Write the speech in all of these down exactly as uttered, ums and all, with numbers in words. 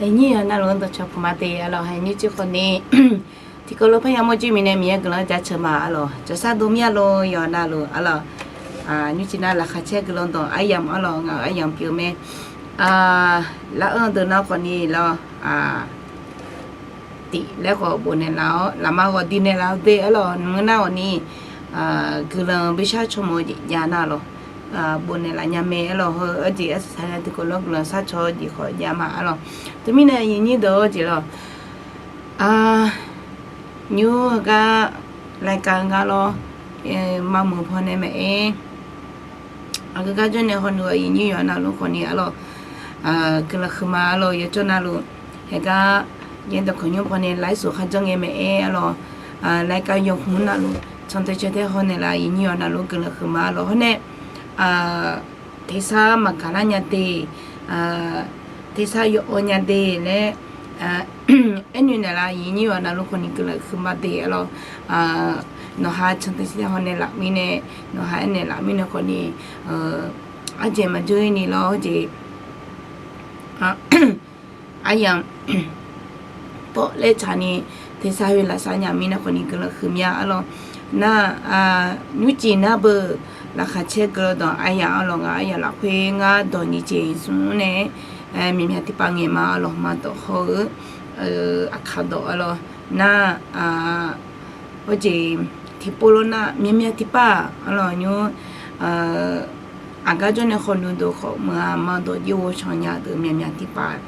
Aqnyir yawqha navluf-anr dawqcawq puq ma de arlawq. Aqnyir cir khawf ni, tiqkawv lof parya mawrjir mirnae Miqyaer guiqlanq jaceuq ma arlawq. Jawrshar dov mir-a lor yawqha navluf arlawq. Nymrcif nar laqkhaq caer guiqlanq dawq aryamq arlawq, ngaq-euq aryamq pyeuf mae. Lar-anr deuq nar khawf ni lawr, tif laer khawf bofnaeq laf-awr, lafma ghawqdi naeqlaf-eu de arlawq. Nymr nar khawf ni guiqlanq bishar caw mawf-eu jeq jav nar lawq, bofnaeq laf nya mae arlawq. Heu arjeq arsaq saq nya tiqkawv lof guiqlanq shar caw-eu jeq khawf jav ma arlawq. Teumirnae aqyuif nyir deuq-or jeq lawq, nymr heugar รายการ gar lawr, maqmuiq pawnae maeq-aer aqgeu gar jawrnae hawluf-eu aqyuif nyir yawqha navluf khawf ni arlawq, guiqlanq huiqma arlawq. Yawjawr navluf heugar yaerdawq kawq nymr pawnae ไลฟ์สด kharjanr ngae maeq-aer arlawq, รายการ yawqhmq navluf cantae cantae hawnaeq laf aqyuif nyir yawqha navluf guiqlanq huiqma arlawq. Hawr nae tersar maqgaq lar nya de, tersar yawqawv nya de laer aernoeq naeqlaf aqyuif nyir yawqha navluf khawf ni guiqlanq huiqma de arlawq. Nawqha cantae cantae hawnaeq laf mirnae, nawqha aernaeq laf mirnae khawf ni arjeq maqjawr-ir ni lawr jeq aryamq pawv laer tsaq ni tersar khoer lafsar nya mirnae khawf ni guiqlanq huiqma arlawq. Nar, nymrcif nar beu laqkhaq caer guiqlanq dawq aryamq arlawq, ngaq aryamq lafkhoer ngar dawq nyiq jeq smr nae myav myav tiqpav ngaeq ma arlawq. Maqdawq haw-eu aqkaq dawq arlawq. Nar, hawjeq tiqpov lawr nar myav myav tiqpav arlawq nymr aqgar jawrnae hawluf deuq khawf meuq-a maqdawq jir ghovshanq nya deuq myav myav tiqpav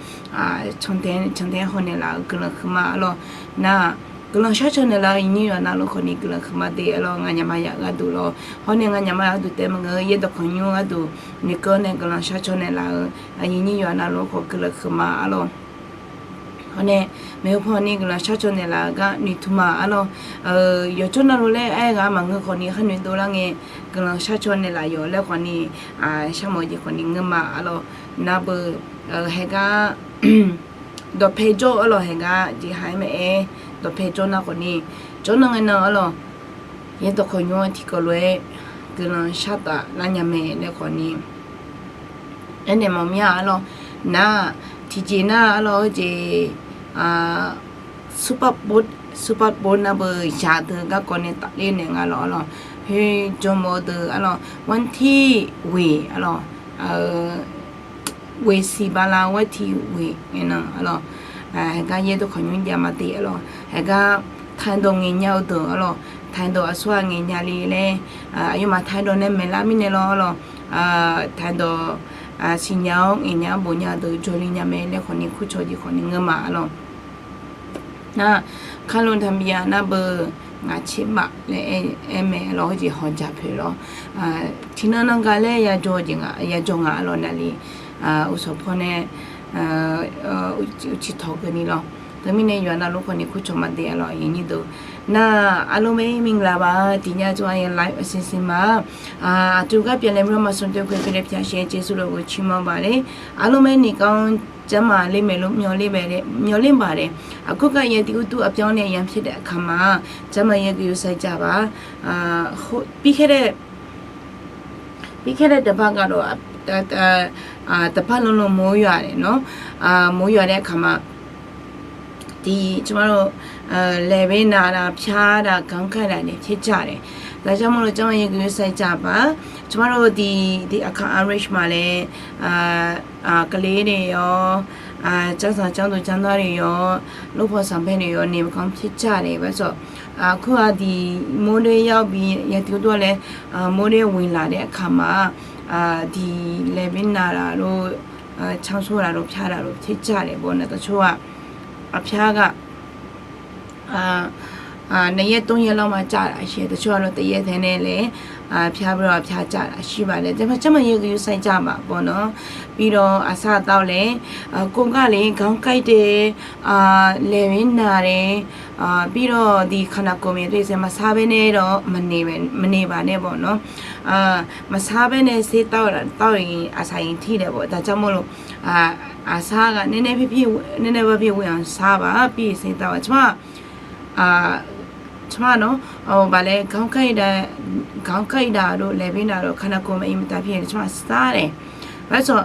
cantae cantae hawnaeq laf-eu guiqlanq huiqma arlawq. Nar, guiqlanq shar caw naeqlaf-eu aqyuif nyir yawqha navluf khawf ni guiqlanq huiqma de arlawq. Nganyaf maqyaf gharduq lawr, hawr nae nganyaf maqyaf gharduq taef maqngeur-eu yaerdawq kawq nymr gharduq noeqkeuv nae guiqlanq shar caw naeqlaf-eu aqyuif nyir yawqha navluf khawf guiqlanq huiqma arlawq. Hawr nae maeqhu paw ni guiqlanq shar caw naeqlaf-eu gar noeqtmq ma arlawq. Yawqjawr navluf laer aer ghaq maqngeur khawf ni khar noeqdov lar ngae guiqlanq shar caw naeqlaf yawq laer khawf ni sharmawf jeq khawf ni ngeur ma arlawq. Nar beu heugar dawqpae jawr arlawq, heugar jeqha-aer maeq-aer dawqpae jawr nar khawf ni, jawr nan ngae nan arlawq, yaerdawq kawq nymr-anr tiqkawv lof-aer guiqlanq shar taf lar nya mae laer khawf ni aernaeq mawf mir-a arlawq. Nar, tiqjeq nar arlawq, heujeq Super Bowl, Super Bowl nar beu zaq deuq garkawv nae tafler naeq nga lawq arlawq. Khoer jawrmawf-eu deuq arlawq, วันที่ ghoeq arlawq, ghoeq siq bala วันที่ ghoeq ngae nan arlawq. Heugar yaerdawq kawq nymr jav ma de arlawq. Heugar ไทย dawq ngaeq nya-eu deuq arlawq, ไทย dawq aqsur-aq ngaeq nya le laer, aqyawfmaf ไทย dawq nae maeqlar mirnae lawr arlawq, ไทย dawq siqnya-awr ngaeq nya-awr bof nya deuq jawrle nya mae laer khawf ni kurcaw jeq khawf ni ngeur ma arlawq. Nar, คาร์โลไลนา เบอร์ ngaq tser maf laer aer mae arlawq, heujeq hawq dzaq poeq lawr. Tiqnan nan ga laer yajawr nga arlawq navle, uqsawq paw nae uqcif tawq keuvni lawr. Teumirnae yawqha navluf khawf ni kurcaw ma de arlawq aqyuif nyir deuq. Nar, arlawr mae မင်္ဂလာပါ, tiqnya tsawrhaq ya live အစီအစဉ်မှာ aqduq gar pyaeqlaeq mirnae maqsmq toeqkhoeq pyaeqlaeq pyaq shae jeqsur lof ghoe ciqmanr baq le. Arlawr mae နေကောင်းကျန်းမာလိမ့်မယ်လို့ မျှော်လင့်ပါတယ်။ အခုက ရာသီဥတုအပြောင်းလဲခြင်းဖြစ်တဲ့အခါမှာ ကျန်းမာရေးဂရုစိုက်ကြပါ။ ပြီးခဲ့တဲ့ ပြီးခဲ့တဲ့တစ်ပတ်ကတော့ တစ်ပတ်လုံးလုံးမိုးရွာတယ်နော်။ မိုးရွာတဲ့အခါမှာ ဒီကျမတို့ လည်ပင်းနာတာ ဖျားတာ ခေါင်းကိုက်တာတွေဖြစ်ကြတယ်။ ဒါကြောင့်မို့လို့ ကျန်းမာရေးဂရုစိုက်ကြပါ။ ကျမတို့ဒီအခါ Irish မှာလည်း ကလေးတွေရော ကျောင်းသူကျောင်းသားတွေရော လုပ်ဖော်ဆောင်ဖက်တွေရော နေမကောင်းဖြစ်ကြတယ်။ ဘာလို့လဲဆိုတော့ အခုကဒီမိုးတွင်းရောက်ပြီး ရာသီဥတုကလည်း မိုးတွင်းဝင်လာတဲ့အခါမှာ ဒီလည်ပင်းနာတာတို့ ချောင်းဆိုးတာတို့ ဖျားတာတို့ဖြစ်ကြတယ်ပေါ့နော်။ တချို့က အဖျားက နှစ်ရက်သုံးရက်လောက်မှကျတာရှိတယ်။ တချို့ကတော့တစ်ရက်ထဲနဲ့လည်း ဖျားပြီးတော့ ဖျားကျတာရှိပါတယ်။ ကျန်းမာရေးဂရုစိုက်ကြပါပေါ့နော်။ ပြီးတော့ အစားအသောက်လည်း ကိုယ်ကလည်း ခေါင်းကိုက်တယ်၊ လည်ပင်းနာတယ်၊ ပြီးတော့ ဒီခန္ဓာကိုယ်မှာ မစားဘဲနဲ့တော့ မနေပါနဲ့ပေါ့နော်။ မစားဘဲနဲ့ ဆေးသောက်ရင် အစာရင်ထိတယ်ပေါ့။ ဒါကြောင့်မို့လို့ အစားက နည်းနည်းဖြစ်ဖြစ် နည်းနည်းပဲဖြစ်ဖြစ် ဝင်အောင်စားပါ။ ပြီးရင် ဆေးသောက်ပါ။ ကျမ ကျမနော် ဟို ဘာလဲ ခေါင်းကိုက်တာ ခေါင်းကိုက်တာတို့ လည်ပင်းနာတို့ ခန္ဓာကိုယ်မအီမသာဖြစ်ရင် ကျမ စားတယ်။ ဘာလို့လဲဆိုတော့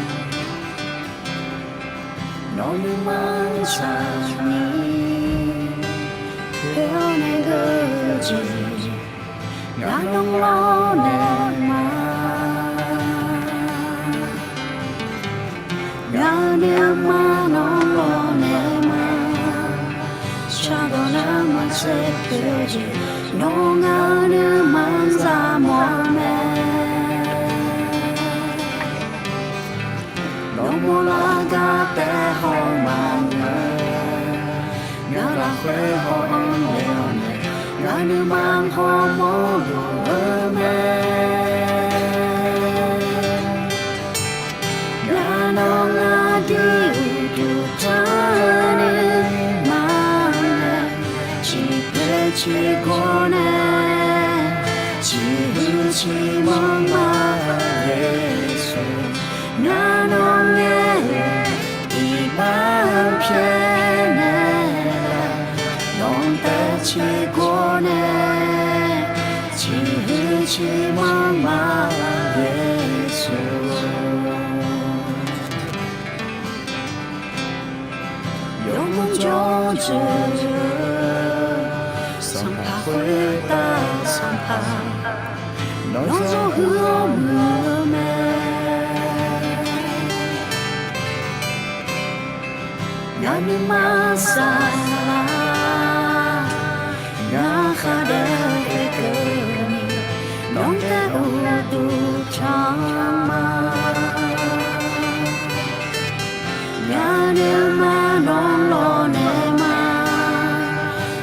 Nawq nuima-anr tsaqni, poeq-awr nae geur-eu jeq, ngaq nawr lawrnaeq ma. Ngaq-euq nuima nawr lawrnaeq ma. Shardawq nar maqtser poeq-eu jeq, nawr ngaq-euq nuima-anr zaq mawf-eu mae. Nawqmawr lar gar taef haw-eu maqngeur, ngaq lafkhoer haw-anr naeq-awr nae, Ngaq nuima hawmawr luf-eu mae. Ngaq nawr ngaq dui uqduq tanrni ma nae, ciqpoeq ciqgawr nae, ciqhuiq ciqmanq ma Yeqsur. Ngaq nawr ngae-eu iqbax pyaeqnaeq-a, nawq-anr taef ciqgawr nae, ciqhuiq ciqmanq ma Yeqsur. Yawmuiq jawr-eu jeq, sanqpaq khoertav sanqpaq, nawr zawr huiq-awr muiq-eu mae. Ngaq nuima saqlaq, ngaq khar daef-aer keuvni, nawq-anr taef uqduq tanq ma. Ngaq nuima nawq lawq naeq ma.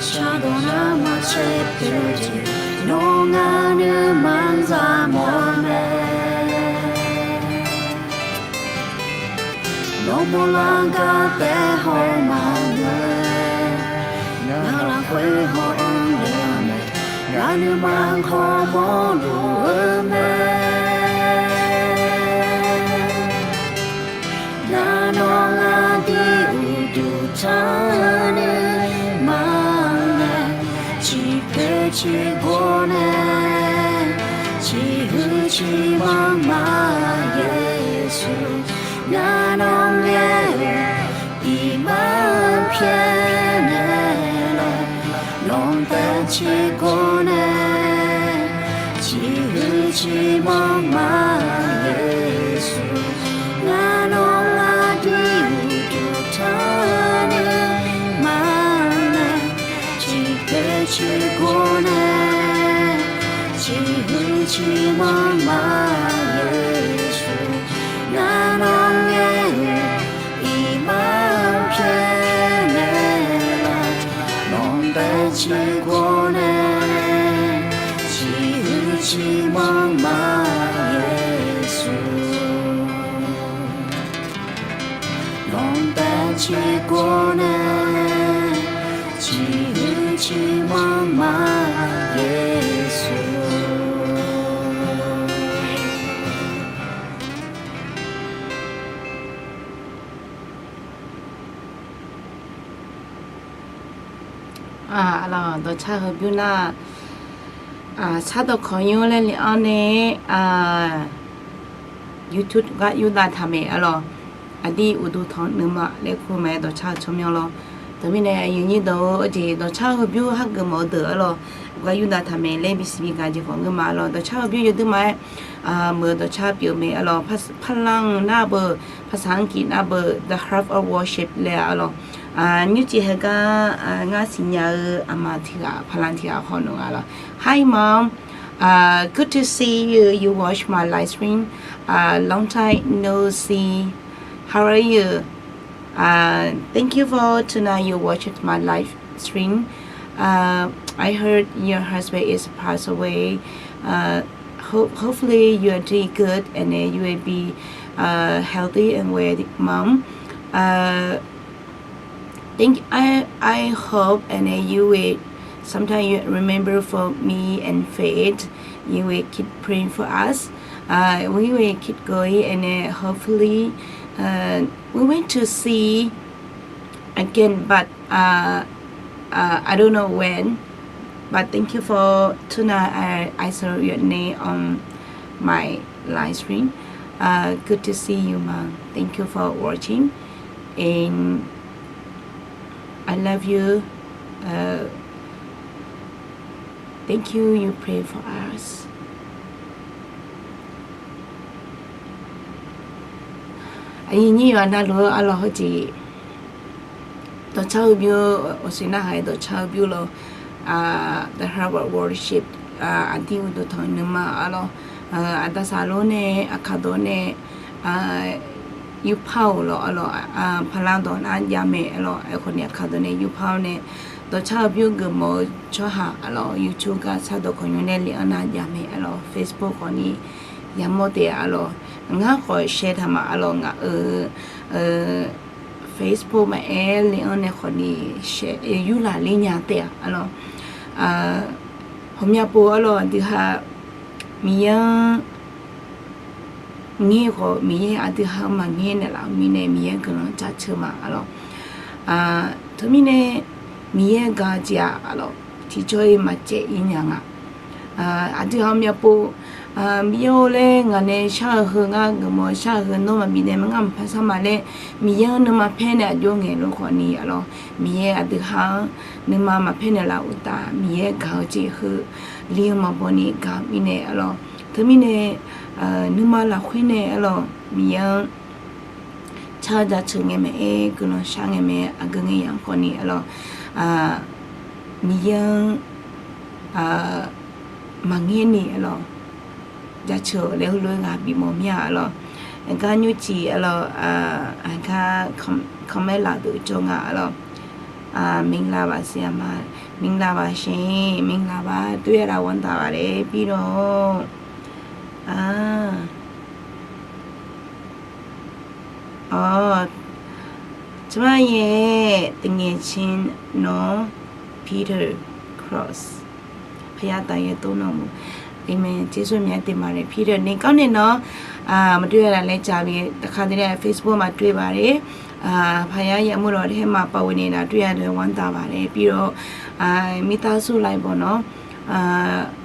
Shardawq nar maqtser pyeuf-eu jeq, nawr ngaq nuima zaq mawf-eu mae. Nawr mawrlar gar taef haw maqngeur, ngaq lafkhoer haw-anr naeq-a mae. Ngaq nuima hawmawr luf-eu mae. Ngaq nawr ngaq dui uqduq tanrni ma nae, ciqpoeq ciqgawr nae, ciqhuiq ciqmanq ma Yeqsur. Ngaq nawr ngae-eu iqbax pyaeqnaeq-a, nawq-anr taef ciqgawr nae, ciqhuiq ciqmanq ma Yeqsur. Ngaq nawr ngaq dui uqduq tanrni ma nae, ciqpoeq ciqgawr nae, ciqhuiq ciqmanq ma Yeqsur. Ngaq nawr ngae-eu iqbax pyaeqnaeq-a, nawq-anr taef ciqgawr nae, ciqhuiq ciqmanq ma Yeqsur. Nawq-anr taef ciqgawr nae, ciqhuiq ciqmanq ma Yeqsur. Aqlawq, dawqcar heubymr nar, sar dawqkawq nymr laer le-anr nae, YouTube gar yurdav taq maeq aqlawq. Aqdir uqduq tanq nuima laer kur mae dawqcar-eu tsawrmyanr lawr. Teumirnae aqyuif nyir deuq-or, jeq dawqcar heubymr hageuf mawf-eu deuq aqlawq, gar yurdav taq maeq laer bisiq bi gaq jeq khawf ngeur ma aqlawq. Dawqcar heubymr yawdui ma-aer, meuq-eu dawqcar pyeuf mae aqlawq. Parlanr nar beu, ภาษาอังกฤษ nar beu, The Heart of Worship laer-a aqlawq. Nymrcif heugar ngar siqnya-eu aqma tiq ghaq, parlanr tiq ghaq hawluf nga lawr. Hi mom, good to see you. You watch my live stream. Long time no see. How are you? Thank you for tonight you watched my live stream. I heard your husband is passed away. Hopefully you are doing good and then you will be healthy and well, mom. Thank I I hope and then you will sometimes you remember for me and Faith. You will keep praying for us. We will keep going and then hopefully we want to see again, but uh, uh, I don't know when. But thank you for tonight. I, I saw your name on my live stream. Uh, good to see you, mom. Thank you for watching, and I love you. Uh, thank you. You pray for us. Aqyuif nyir yawqha navluf-eu aqlawq heujeq dawqcar-eu bymr-eu, awqsiq narhaq-aer dawqcar-eu bymr lawr, The Heart of Worship, aqdir uqduq tanq nuima aqlawq, aqda saqlor nae aqkaq dawq nae yurpar-euq lawr aqlawq, paqlanr dawq nar jav mae aqlawq, aerkhawf ni aqkaq dawq nae yurpar-awr nae Dawqcar-eu bymr geufmawf-eu tsawrhaq aqlawq, YouTube gar sar dawqkawq nymr nae lef-anr nar jav mae aqlawq, Facebook khawfni yamawr taef aqlawq. Ngar khawf share taq ma aqlawq, ngaq-euq Facebook maqaer lef-anr nae khawfni share yurlaq ler nya taef-a aqlawq. Hawqmya pov aqlawq, aqdui ha Miqyaer-anr ngaer khawf, Miqyaer aqdui ha-anr maqngaer naeqlaf-eu mirnae Miqyaer guiqlanq jaceuq ma aqlawq. Teumirnae Miqyaer gaq-eu jeq-aq aqlawq, tiqjawr-iq maqcaev-ir nya nga. Aqdui ha-anr myavpov, Miqyaer-or laer ngaq nae shar-eu heu ngar geufmawf shar-eu heu nawr maqbif nae ma ngar maqpar shar ma laer, Miqyaer-anr nuima paer nae aqjox ngaeq lof khawfni aqlawq, Miqyaer aqdui ha-anr nuima maqpaer naeqlaf uqtaf Miqyaer gaq-eu jeq heu li-eu maqbaw ni gaq mirnae aqlawq. Teumirnae nuima lafkhoer nae aqlawq, Miqyaer-anr car jaceuq ngae maqaer, guiqlanq shar ngae mae, aqgeu ngae yamq khawfni aqlawq, Miqyaer-anr maqngaer ni aqlawq, jaceuq-awq laer heulof-aer ghaq bifmawf mir-a aqlawq. Aqgar nymrcif aqlawq, aqgar comment lafdeuq jawr nga aqlawq. မင်္ဂလာပါဆရာမ, မင်္ဂလာပါရှင်, မင်္ဂလာပါ, တွေ့ရတာဝမ်းသာပါတယ် ပြီးတော့ အာ อ๋อ ကျမရဲ့သူငယ်ချင်းနော် Peter Cross ဘုရားသခင်ရဲ့ သုံးတော်မူ Amen ကျေးဇူးအများတင်ပါတယ် Peter နေကောင်းနေနော် အာ မတွေ့ရတာလည်းကြာပြီ တခါတည်း Facebook မှာတွေ့ပါတယ် အာ ဘုရားရဲ့အမှုတော်ထဲမှာပါဝင်နေတာတွေ့ရတဲ့ဝမ်းသာပါတယ် ပြီးတော့ အာ မိသားစုလိုက်ပေါ့နော် အာ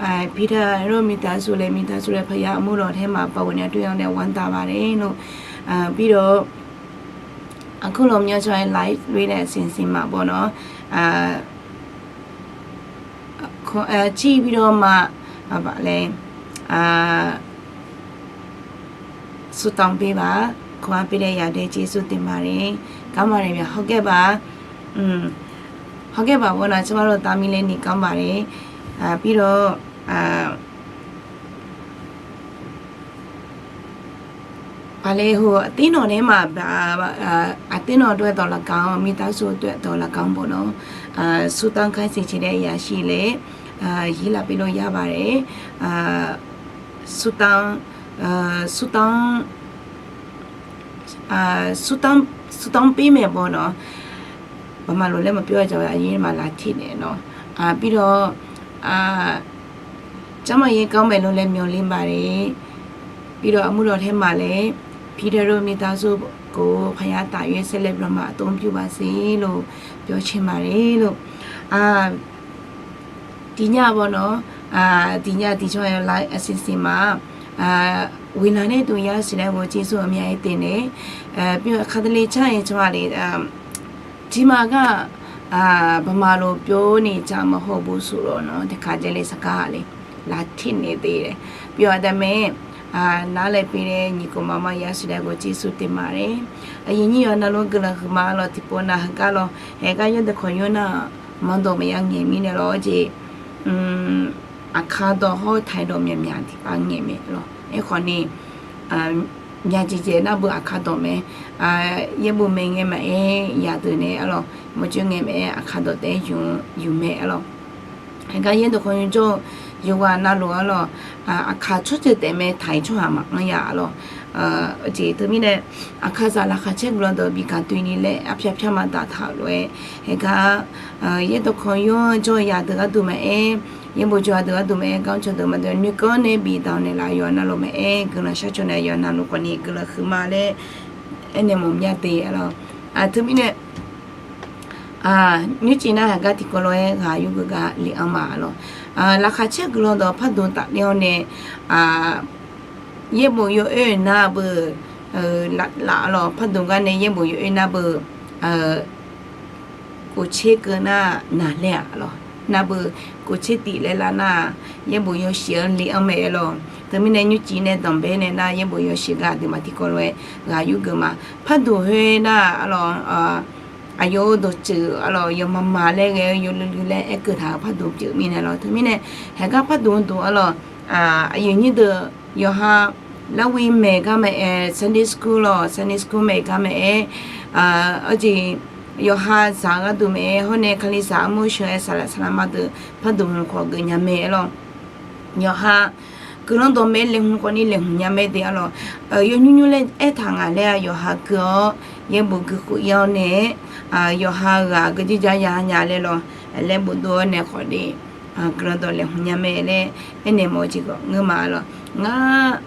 အာ Peter တို့မိသားစုလည်း မိသားစုလည်း ဘုရားအမှုတော်ထဲမှာပါဝင်နေတာတွေ့ရတဲ့ဝမ်းသာပါတယ်လို့ အာ ပြီးတော့ အခုလိုမျိုးကျွန်တော် live တွေ့တဲ့အစီအစဉ်မှာပေါ့နော် အာ ကြည့်ပြီးတော့မှ ဘာလဲ အာ ဆုတောင်းပေးပါ ခွန်အားပေးတဲ့ရာအတွက်ကျေးဇူးတင်ပါတယ် ကောင်းပါတယ်ဗျာ ဟုတ်ကဲ့ပါ ဟုတ်ကဲ့ပါပေါ့နော် ကျမတို့သားမီးလည်းနေကောင်းပါတယ် အာ ပြီးတော့ အာ ဘာလဲ ဟို အသင်းတော်ထဲမှာ အာ အသင်းတော်အတွက်သော်လည်းကောင်း မိသားစုအတွက်သော်လည်းကောင်းပေါ့နော် အာ ဆုတောင်းခိုင်းစေချင်တဲ့အရာရှိလဲ အာ ရေးလာပေးလို့ရပါတယ် အာ ဆုတောင်း အာ ဆုတောင်း အာ ဆုတောင်း ဆုတောင်းပေးမယ်ပေါ့နော် ဘာမှလို့လဲမပြောကြပါဘူး အရင်မှလာထည့်နေနော် အာ ပြီးတော့ အာ ကျန်းမာရေးကောင်းမယ်လို့လည်းမျှော်လင့်ပါတယ် ပြီးတော့အမှုတော်ထဲမှာလည်း ဖီဒရိုမိသားစုကို ဘုရားသာ၍ ဆက်လက်ပြီးတော့မှ အသုံးပြုပါစေလို့ ပြောချင်ပါတယ်လို့ အာ ဒီညပေါ့နော် အာ ဒီည ဒီည live အစီအစဉ်မှာ အာ ဝင်လာတဲ့သူရရှိတဲ့ကို ကျေးဇူးအများကြီးတင်တယ် အဲ ပြီးတော့ အခါတလေကျရင် ကျမလေး အာ ဒီမှာက အာ ဗမာလိုပြောနေကြမဟုတ်ဘူးဆိုတော့နော် တခါတလေစကားလေး လာထစ်နေသေးတယ် ပြီးတော့ ဒါပေမဲ့ အာ နားလည်ပေးတဲ့ညီကောင်မမရရှိတဲ့ကို ကျေးဇူးတင်ပါတယ် အရင်ကြီးရော နောက်လုံးကလီၤ ဟိုမှာတော့ ဒီပေါ်နာ ဟကလီၤ ဟဲက ရုပ်သံခွင့်ရုံးနာ မောင်တော်မရငယ်မီးနဲ့လီၤ အကျေ အခါတော်ဟောထိုင်တော်များများ ဒီပါငယ်မယ်လီၤ အဲ ခီန့ၣ် အာ မကြာခဏ နာ်ဘု အခါတော်မယ် အာ ယဲၢ်ဘု မဲငယ်မအဲ ယၤဒုးန့ၣ် အလီၤ မကျိုးငယ်မအဲ အခါတော်တဲ ယူၤမဲ အလီၤ ဟဲက ရုပ်သံခွင့်ရုံးချုပ် ယဝၤနၤလို အလီၤ အာ အခါ ချို့ကျဲတဲမဲ ထိုင်ချို့ဟါ မအီယၤ အလီၤ အကျေ တမံၤန့ၣ် အခါစး လၢခါဆဲးကလီၤဒီး ဘီကၤတွံနံၤလဲၣ် အဖျါဖျါမၤတၢ်ထးလွဲ ဟဲက ရုပ်သံခွင့်ရုံးချုပ် ယၤဒုးဂၤဒုးမအဲ ယဲၢ်ဘု ကျိုးဂၤဒုးဂၤဒုးမအဲ ကောင်းချီးဒုးမၤဒုး နွေကောင်းနဲ့ ပီတောင်းနဲ့ လၢယွၤနၤလိုမအဲ ကလီၤ ရှောက်ချိုနဲ့ ယွၤနၤလို ခီန့ၣ် ကလီၤ ဃုမၤလဲၣ် အဲန့ၣ် မောင်မြတ်သေး အလီၤ တမံၤန့ၣ် အာ နွံကၠံၣ်နၢ်ဟဲက တံၤကီးလီၤ ဟဲဂၤယူၤကဂၤ လံအါမး အလီၤ အာ လၢခါဆဲးကလီၤဒီး ဖးဒိၣ်တၢ်လၢအီၤန့ၣ် အာ ယဲၢ်ဘု ယိၤအၢၣ်နၢ်ဘု လၢ အလီၤ ဖးဒိၣ်ဂၤန့ၣ် ယဲၢ်ဘု ယိၤအၢၣ်နၢ်ဘု ကိုယ်ချစ်ကနာ် နာ်လဲၣ် အလီၤ နၢ်ဘု ကိုယ်ချစ်သည်လဲၣ်လၢနၢ် ယဲၢ်ဘု ယိၤရှံး လံအါမး အလီၤ တမံၤန့ၣ် နွံကၠံၣ်န့ၣ် ဒီးဘဲန့ၣ် နၢ် ယဲၢ်ဘု ယိၤရှံး ဂၤဒုးမၤ တံၤကီးလီၤ ဂၤယူၤကဂၤမး ဖးဒိၣ်ဟဲနၢ် အလီၤ အယိၤဒိၣ်စုၣ် အလီၤ ယိၤမၤမၤလဲၣ်ဂ့ၤ ယိၤလုၢ်လုၢ်လဲၣ် အဲၣ်ကၢၢ်ထၢၣ် ဖးဒိၣ်စုၣ်မံၤန့ၣ်လီၤ တမံၤန့ၣ် ဟဲက ဖးဒိၣ်ဒိၣ် အလီၤ အယုၢ်ညံၣ်ဒုး ယိၤဟါ လၢဝံၤမဲာ်ကါမအဲ Sunday school လီၤ Sunday school မဲာ်ကါမအဲ အီၤကၠံၣ် yawqha zaq-eu gharduq maeq-aer hawr nae kalizaq armur sheuq-aer saqlaq saqlaq ma deuq par duq hmq khawf geuf nya mae aer lawq. Yawqha guiqlanq dawqmaeq laeqhmq khawf ni laeqhmq nya mae de aer lawq. Yawnymr nymr laer aertaq ngaq laer-aq yawqha gui-awr yaerbof gui khof ir-awr nae-aer, yawqha ghaq gui jirja ya nya laer lawq. Laer bofdov-awr nae khawf de guiqlanq dawq laeqhmq nya mae laer aernaeq mawf-eu jeq khawf ngeur ma aer lawq. Ngar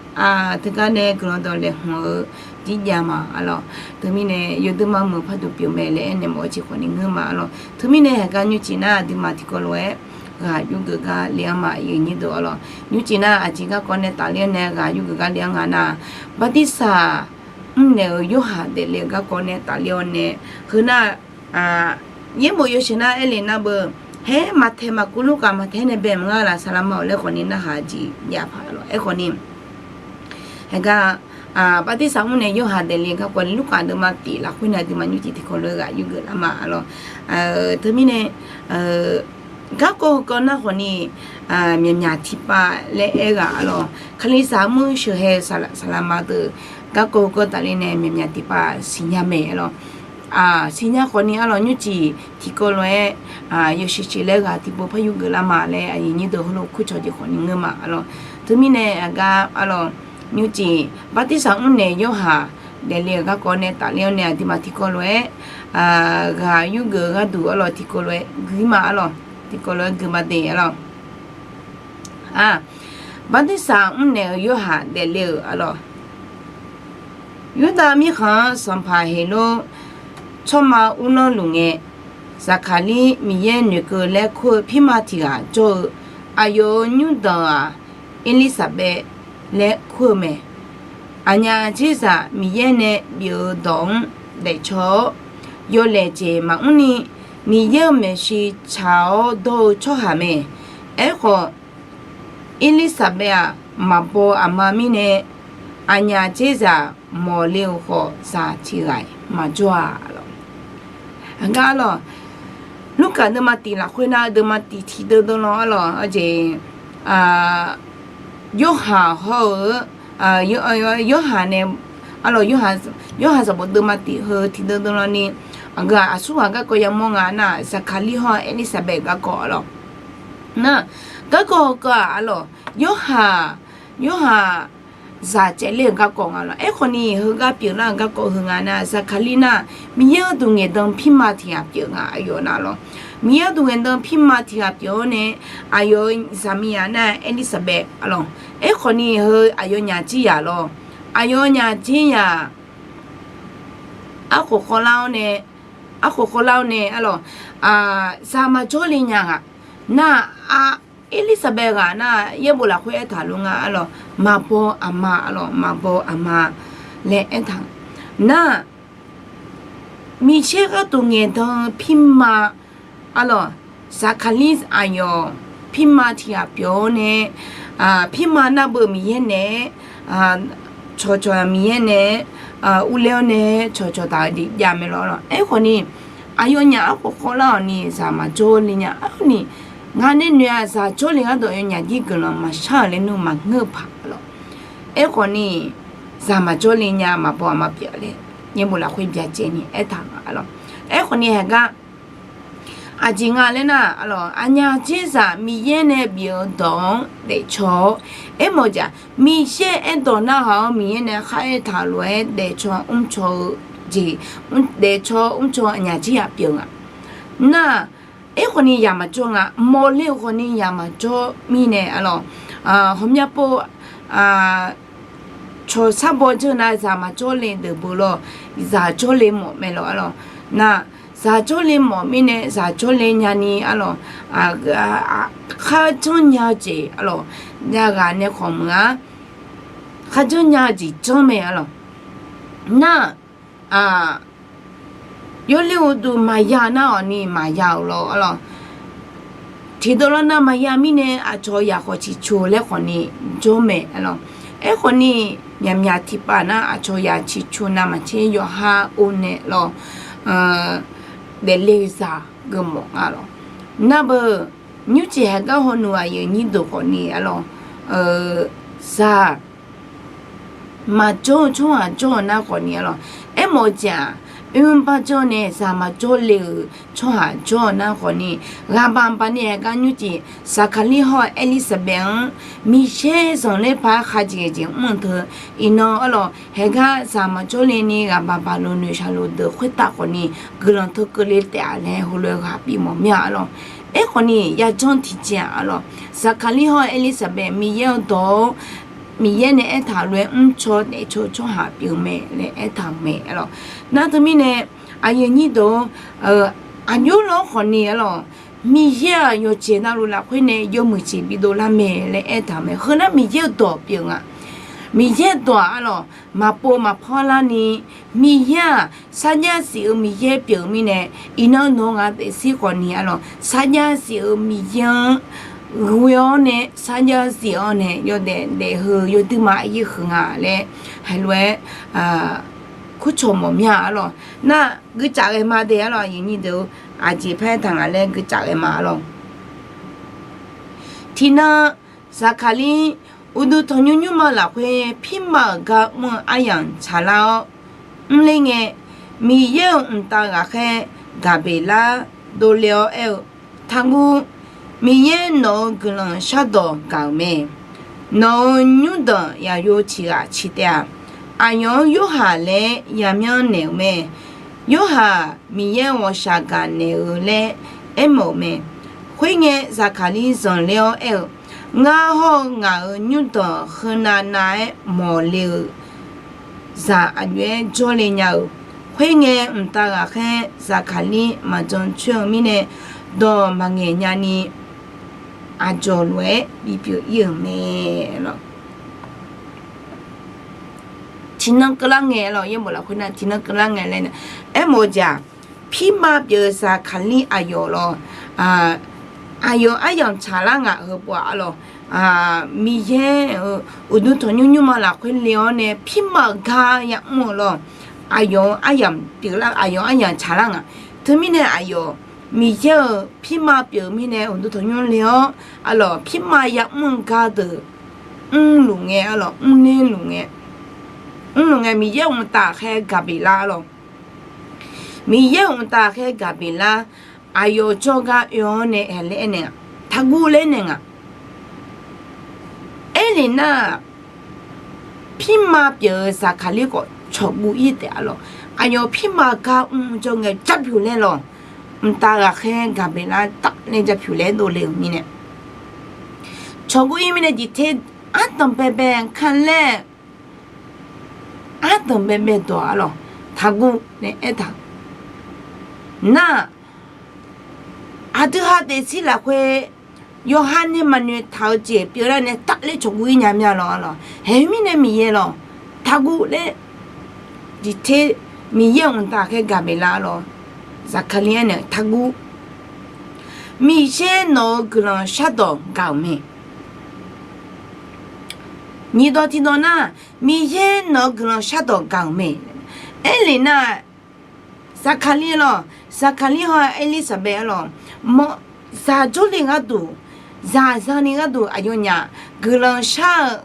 teugar nae guiqlanq dawq laeqhmq-eu jirjav ma aer lawq. Teumirnae yawduq mar meuq par duq pyeuf mae laer aernaeq mawf-eu jeq khawf ni ngeur ma aer lawq. Teumirnae heugar nymrcif nar aqduimaf tiqkawv lof-aer ghaq yurgeuf gar le-anr ma aqyuif nyir deuq aer lawq. Nymrcif nar aqjeq garkawv nae tafler-awr nae ghaq yurgeuf gar le-anr nga nar, bartirsaq mrnaeq-euq Yorhaq daefle-euq garkawv nae tafler-awr nae, heu nar, yaerbof yawshuif nar aer le nar beu, haer Maqtaeq, Maqkuv, Lurkaf, Maqtaeq nae bae maqnga laf saqlaq ma-awq laer khawf ni narhaq jeq jav paq aer lawq. Aerkhawf ni heugar bartirsaq mrnaeq Yorhaq daefle-eu garkawv Lurkaf deuvma tif lafkhoer nae aqduimaf nymrcif tiqkawv lof-aer ghaq yurgeuf lar ma aer lawq. Teumirnae garkawv heukawv nar khawf ni myaqmyaq tiqpav laer aer ghaq aer lawq. Kalizaq armur sheuqhae saqlaq ma deuq garkawv heukawv tafler nae myaqmyaq tiqpav siqnya mae aer lawq. Siqnya khawf ni aer lawq, nymrcif tiqkawv lof-aer yawshuif shuif laer ghaq tiqpov par yurgeuf lar ma laer aqyuif nyir deuq heulof kurcawq jeq khawf ni ngeur ma aer lawq. Teumirnae aqgar aer lawq, nymrcif bartirsaq mrnaeq Yorhaq daefle-euq garkawv nae tafler-awr nae aqduimaf tiqkawv lof-aer ghaq yurgeuf-eu gharduq aer lawq, tiqkawv lof-aer gui ma aer lawq. Tiqkawv lof-aer gui ma de aer lawq. Bartirsaq mrnaeq-euq Yorhaq daefle-euq aer lawq. Yurdav mirkhanq-anr sanqpaq Heqlor tsawrma uvlanr luf ngae, Zaqkaqlir Miqyaer noeqkeuv laer kur-eu pirma tiq ghaq jawr-eu, aqyawf-euq nymrdanq-aq Erlirsaqbaev laer kur-eu mae. Aqnyaf dzerzaq Miqyaer nae bif-eu dawq-anr daefcaw-awr, yawlaeq jeq maqmr ni Miqyaer-euq maeqshi tsaq-awr dawr-eu tsawrhaq mae. Aerkhawf, Erlirsaqbaev-aq maqbaw aqma mirnae, aqnyaf dzerzaq mawqle-euq khawf zaq tiq ghaq-iq maqjawr-a lawq. Aqgar lawq, Lurkaf deuvma tif lafkhoer nar deuvma tif tiqdeuv deuv lan aer lawq, aqjeq Yorhaq hawr-eu, Yorhaq nae, aer lawq, Yorhaq sanqbof deuvma tif heu tiqdeuv deuv lan ni, aqgeu-aq aqsurghaq garkawv yamawr nga nar, Zaqkaqlir hawr-eu Erlirsaqbaev garkawv aer lawq. Nar, garkawv heukawv-aq aer lawq, Yorhaq, Yorhaq zaq caevler-euq garkawv nga lawq. Aerkhawf ni heugar pyeuflar-euq garkawv heu nga nar, Zaqkaqlir nar Miqyaer-euq duq ngaeqdan pirma tiq ghaq pyeuf nga aqyawf nar lawq. Miqyaer-euq duq ngaeqdan pirma tiq ghaq pyeuf-awr nae, aqyawf-euq zaqmiqzaq nar Erlirsaqbaev aer lawq. Aerkhawf ni heu aqyawfnyaf jiryaq lawq. Aqyawfnyaf jiryaq arkhof khawvlar-awr nae, arkhof khawvlar-awr nae aer lawq, zaq maqjawr le nya ngaq. Nar-aq, Erlirsaqbaev ghaq nar yaerbof lafkhoer aertaq lof nga aer lawq, maqbaw aqma aer lawq, maqbaw aqma laer aertaq. Nar, Miqyaer gharduq ngaeqdan-eu pirma aer lawq, Zaqkaqlir aqyawf pirma tiq ghaq pyeuf-awr nae, pirma nar beu Miqyaer naeq-aer cawqcawq Miqyaer nae-aer urler-awr nae cawqcawq taq-eu jeq jav mae lawq. Aerkhawf ni, aqyawfnyaf arkhof khawvlar-awq ni zaq maqjawr le nya. Aerkhawf ni, ngaq nae noeq-aq zaq jawrle gharduq aqyawfnyaf jir guiqlanq maqshar-euq laer nmr maqngeur-eu paq lawq. Aerkhawf ni, zaq maqjawr le nya maqbaw aqma pyeuf laer yaerbof lafkhoer byacaevni aertaq nga lawq. Aerkhawf ni haiq gar aqjeq nga laer nar, aqnyaf dzerzaq Miqyaer nae bif-eu dawq-anr daefcaw-awr, aermawf-eu jeq-aq, Miqyaer aerdawq narhaq-awr Miqyaer nae kharaer taq lof-aer daefcaw mrcaw-eu jeq, daefcaw mrcaw aqnyaf jir yaq pyeuf nga. Nar, aerkhawf ni yaq maqjawr nga, mawqle-eu khawf ni yaq maqjawr mirnae aer lawq. Hawqmya pov cawq sar baw dzeur nar zaq maqjawr le deuq beu lawq, zaq jawrle mawf mae lawq aer lawq. Nar, zaq jawrle mawf mirnae zaq jawrle nyani aer lawq, kharjanr nya-eu jeq aer lawq, nya ghaq nae khawf meuq-a, kharjanr nya-eu jeq janr mae aer lawq. Nar, yawler-eu duq maqya nar-awq ni maqya-euq lawq aer lawq. Tiqdeuv lawr nar maqya mirnae aqcawq yaq khawf ciqcoq laer khawf ni jawr mae aer lawq. Aerkhawf ni, myaqmyaq tiqpav nar aqcawq yaq ciqcoq navmaqtser yawqha or nae lawq, daefle-eu zaq geufmawf nga lawq. Nar beu, nymrcif haiq gar hawnuq aqyuif nyir deuq khawf ni aer lawq, zaq maqjawr-eu tsawrhaq jawr-eu nar khawf ni aer lawq. Aermawf-eu jeq-aq, Oermr barjawr nae zaq maqjawr le-euq tsawrhaq jawr-eu nar khawfni, ghaq baq baq ni haeqgar nymrcif Saqkaqlir hawr-eu Erlirsaqbaev-anr Miqyaer zanqler paq-aer khajeq jeq mr-eu teu, iqnan arlawq haeqgar zaq maqjawr le ni ghaq baq baq luf noeqshaq luf deuq khoertav khawfni guiqlanq teu keuvle taef-a laer heulof-aer ghaq bif mawf mir-a arlawq. Aerkhawfni yajanr tiqjeq-aq arlawq, Saqkaqlir hawr-eu Erlirsaqbaev Miqyaer-anr dawq-awr, Miqyaer nae aertaq-euq lof-aer mrcaw daefcaw-eu tsawrhaq pyeuf-eu mae laer aertaq-euq mae arlawq. Nar teumirnae aqyuif aqnyir deuq-or, aqjox lawr khawfni arlawq, Miqyaer-aq yawqjeq navluf lafkhoer nae yawmuiq jeq bidov lar mae laer aertaq-euq mae. Heu nar Miqyaer-euq dawq pyeuf nga. Miqyaer dawq-aq arlawq maqpov maqpawr larni, Miqyaer-aq sarjax sif-eu Miqyaer pyeuf-eu mirnae, iqnan nawq-eu ngaq taef sir khawfni arlawq sarjax sif-eu Miqyaer-anr ghoe-awr nae sarjax sif-awr nae yawdaef daef heu yawduima aqyaer huiq nga laer heulof-aer kurcawq mawf mir-a arlawq. Nar guicaf ghae ma de arlawq, aqyuif aqnyir deuq-or, aqjeq paer taq ngaq laer guicaf ghae ma arlawq. Tiqnan Saqkaqlir uqduq tanqnymr nymrma lafkhoer pirma-euq gar mr-eu aryamq tsaqlar-awr mrler ngae, Miqyaer-euq mqtav ghaqkhaer Gaqbeqlar dovle-awr aer-eu, Taqguv. Miqyaer nawq-euq guiqlanq shardawq gaq-euq mae. Nawq-euq nymrdanq yaqyo ciqghaq ciq taef-aq, aqyawf-anr Yorhaq laer yamyanr naeq-euq mae. Yorhaq Miqyaer ghawqshaq gaqnaeq-eu laer aermawf-euq mae. Khoerngae, Zaqkaqlir zanqler-awr aer-eu, Ngar hawr-eu ngaq-euq nymrdanq heunav nav-aer mawqle-euq zaq aqjox-aer jawrle nya-euq. Khoerngae, mqtav ghaqkhaer Zaqkaqlir maqjan coer-eu mirnae, dawq maqngaeq nyani aqdzawq lof-aer bipyeuf ir-euq mae lawq. Tiqnan keuvlar ngae lawq, yaerbof lafkhoer nar tiqnan keuvlar ngae laer nar, aermawf-eu jeq-aq, pirma pyeuf-eu Zaqkaqlir aqyawf lawq, aqyawf aryamq tsaqlar ngaq heupov-aq lawq, Miqyaer-euq uqduq tanqnymr nymrma lafkhoer le-awr nae pirma-euq gar yamr-eu lawq. Aqyawf-eu aryamq pyeuflar, aqyawf aryamq tsaqlar ngaq. Teumirnae aqyawf Miqyaer-euq pirma pyeuf-eu mirnae uqduq tanqnymr le-awr, arlawq pirma yamr-eu gar deuq mrluf ngae, arlawq mrler luf ngae, mrluf ngae Miqyaer-euq mqtav khaer Gaqbeqlar arlawq. Miqyaer-euq mqtav khaer Gaqbeqlar aqyawf jawrgar oe-awr nae aernaeq-a, Taqguv laer naeq ngaq. Aerlef nar-aq, pirma pyeuf-eu Zaqkaqlir khawf cawqguv ir taef-a lawq. Aqyawf pirma gar mr jawr ngae japyuq laer lawq. Mqtav ghaqkhaer Gaqbeqlar taf nae japyuq laer dovle-euq mirnae, cawqguv ir mirnae diqter ardanq baebae ka laer ardanq baebae dawq-a lawq, Taqguv nae aertaq. Nar-aq, aqdui ha taef sir lafkhoer yawqha nae maqnoeq taq-eu jeq pyeuflar nae taf laer cawqguv ir nya mir-a lawq, arlawq. Haeq mirnae Miqyaer lawq, Taqguv laer diqter Miqyaer-euq mqtav khaer Gaqbeqlar lawq. Zaqkaqli-anr nae Taqguv. Miqyaer nawq-euq guiqlanq shardawq gaq-euq mae. Nyiq dawq tiq dawq nar, Miqyaer nawq-euq guiqlanq shardawq gaq-euq mae. Aerlef nar, Zaqkaqli lawq, Zaqkaqli hawr-eu Erlirsaqbaev-a lawq, mawr zaq jawrle gharduq, zaq zani gharduq aqyawfnyaf guiqlanq shar-eu,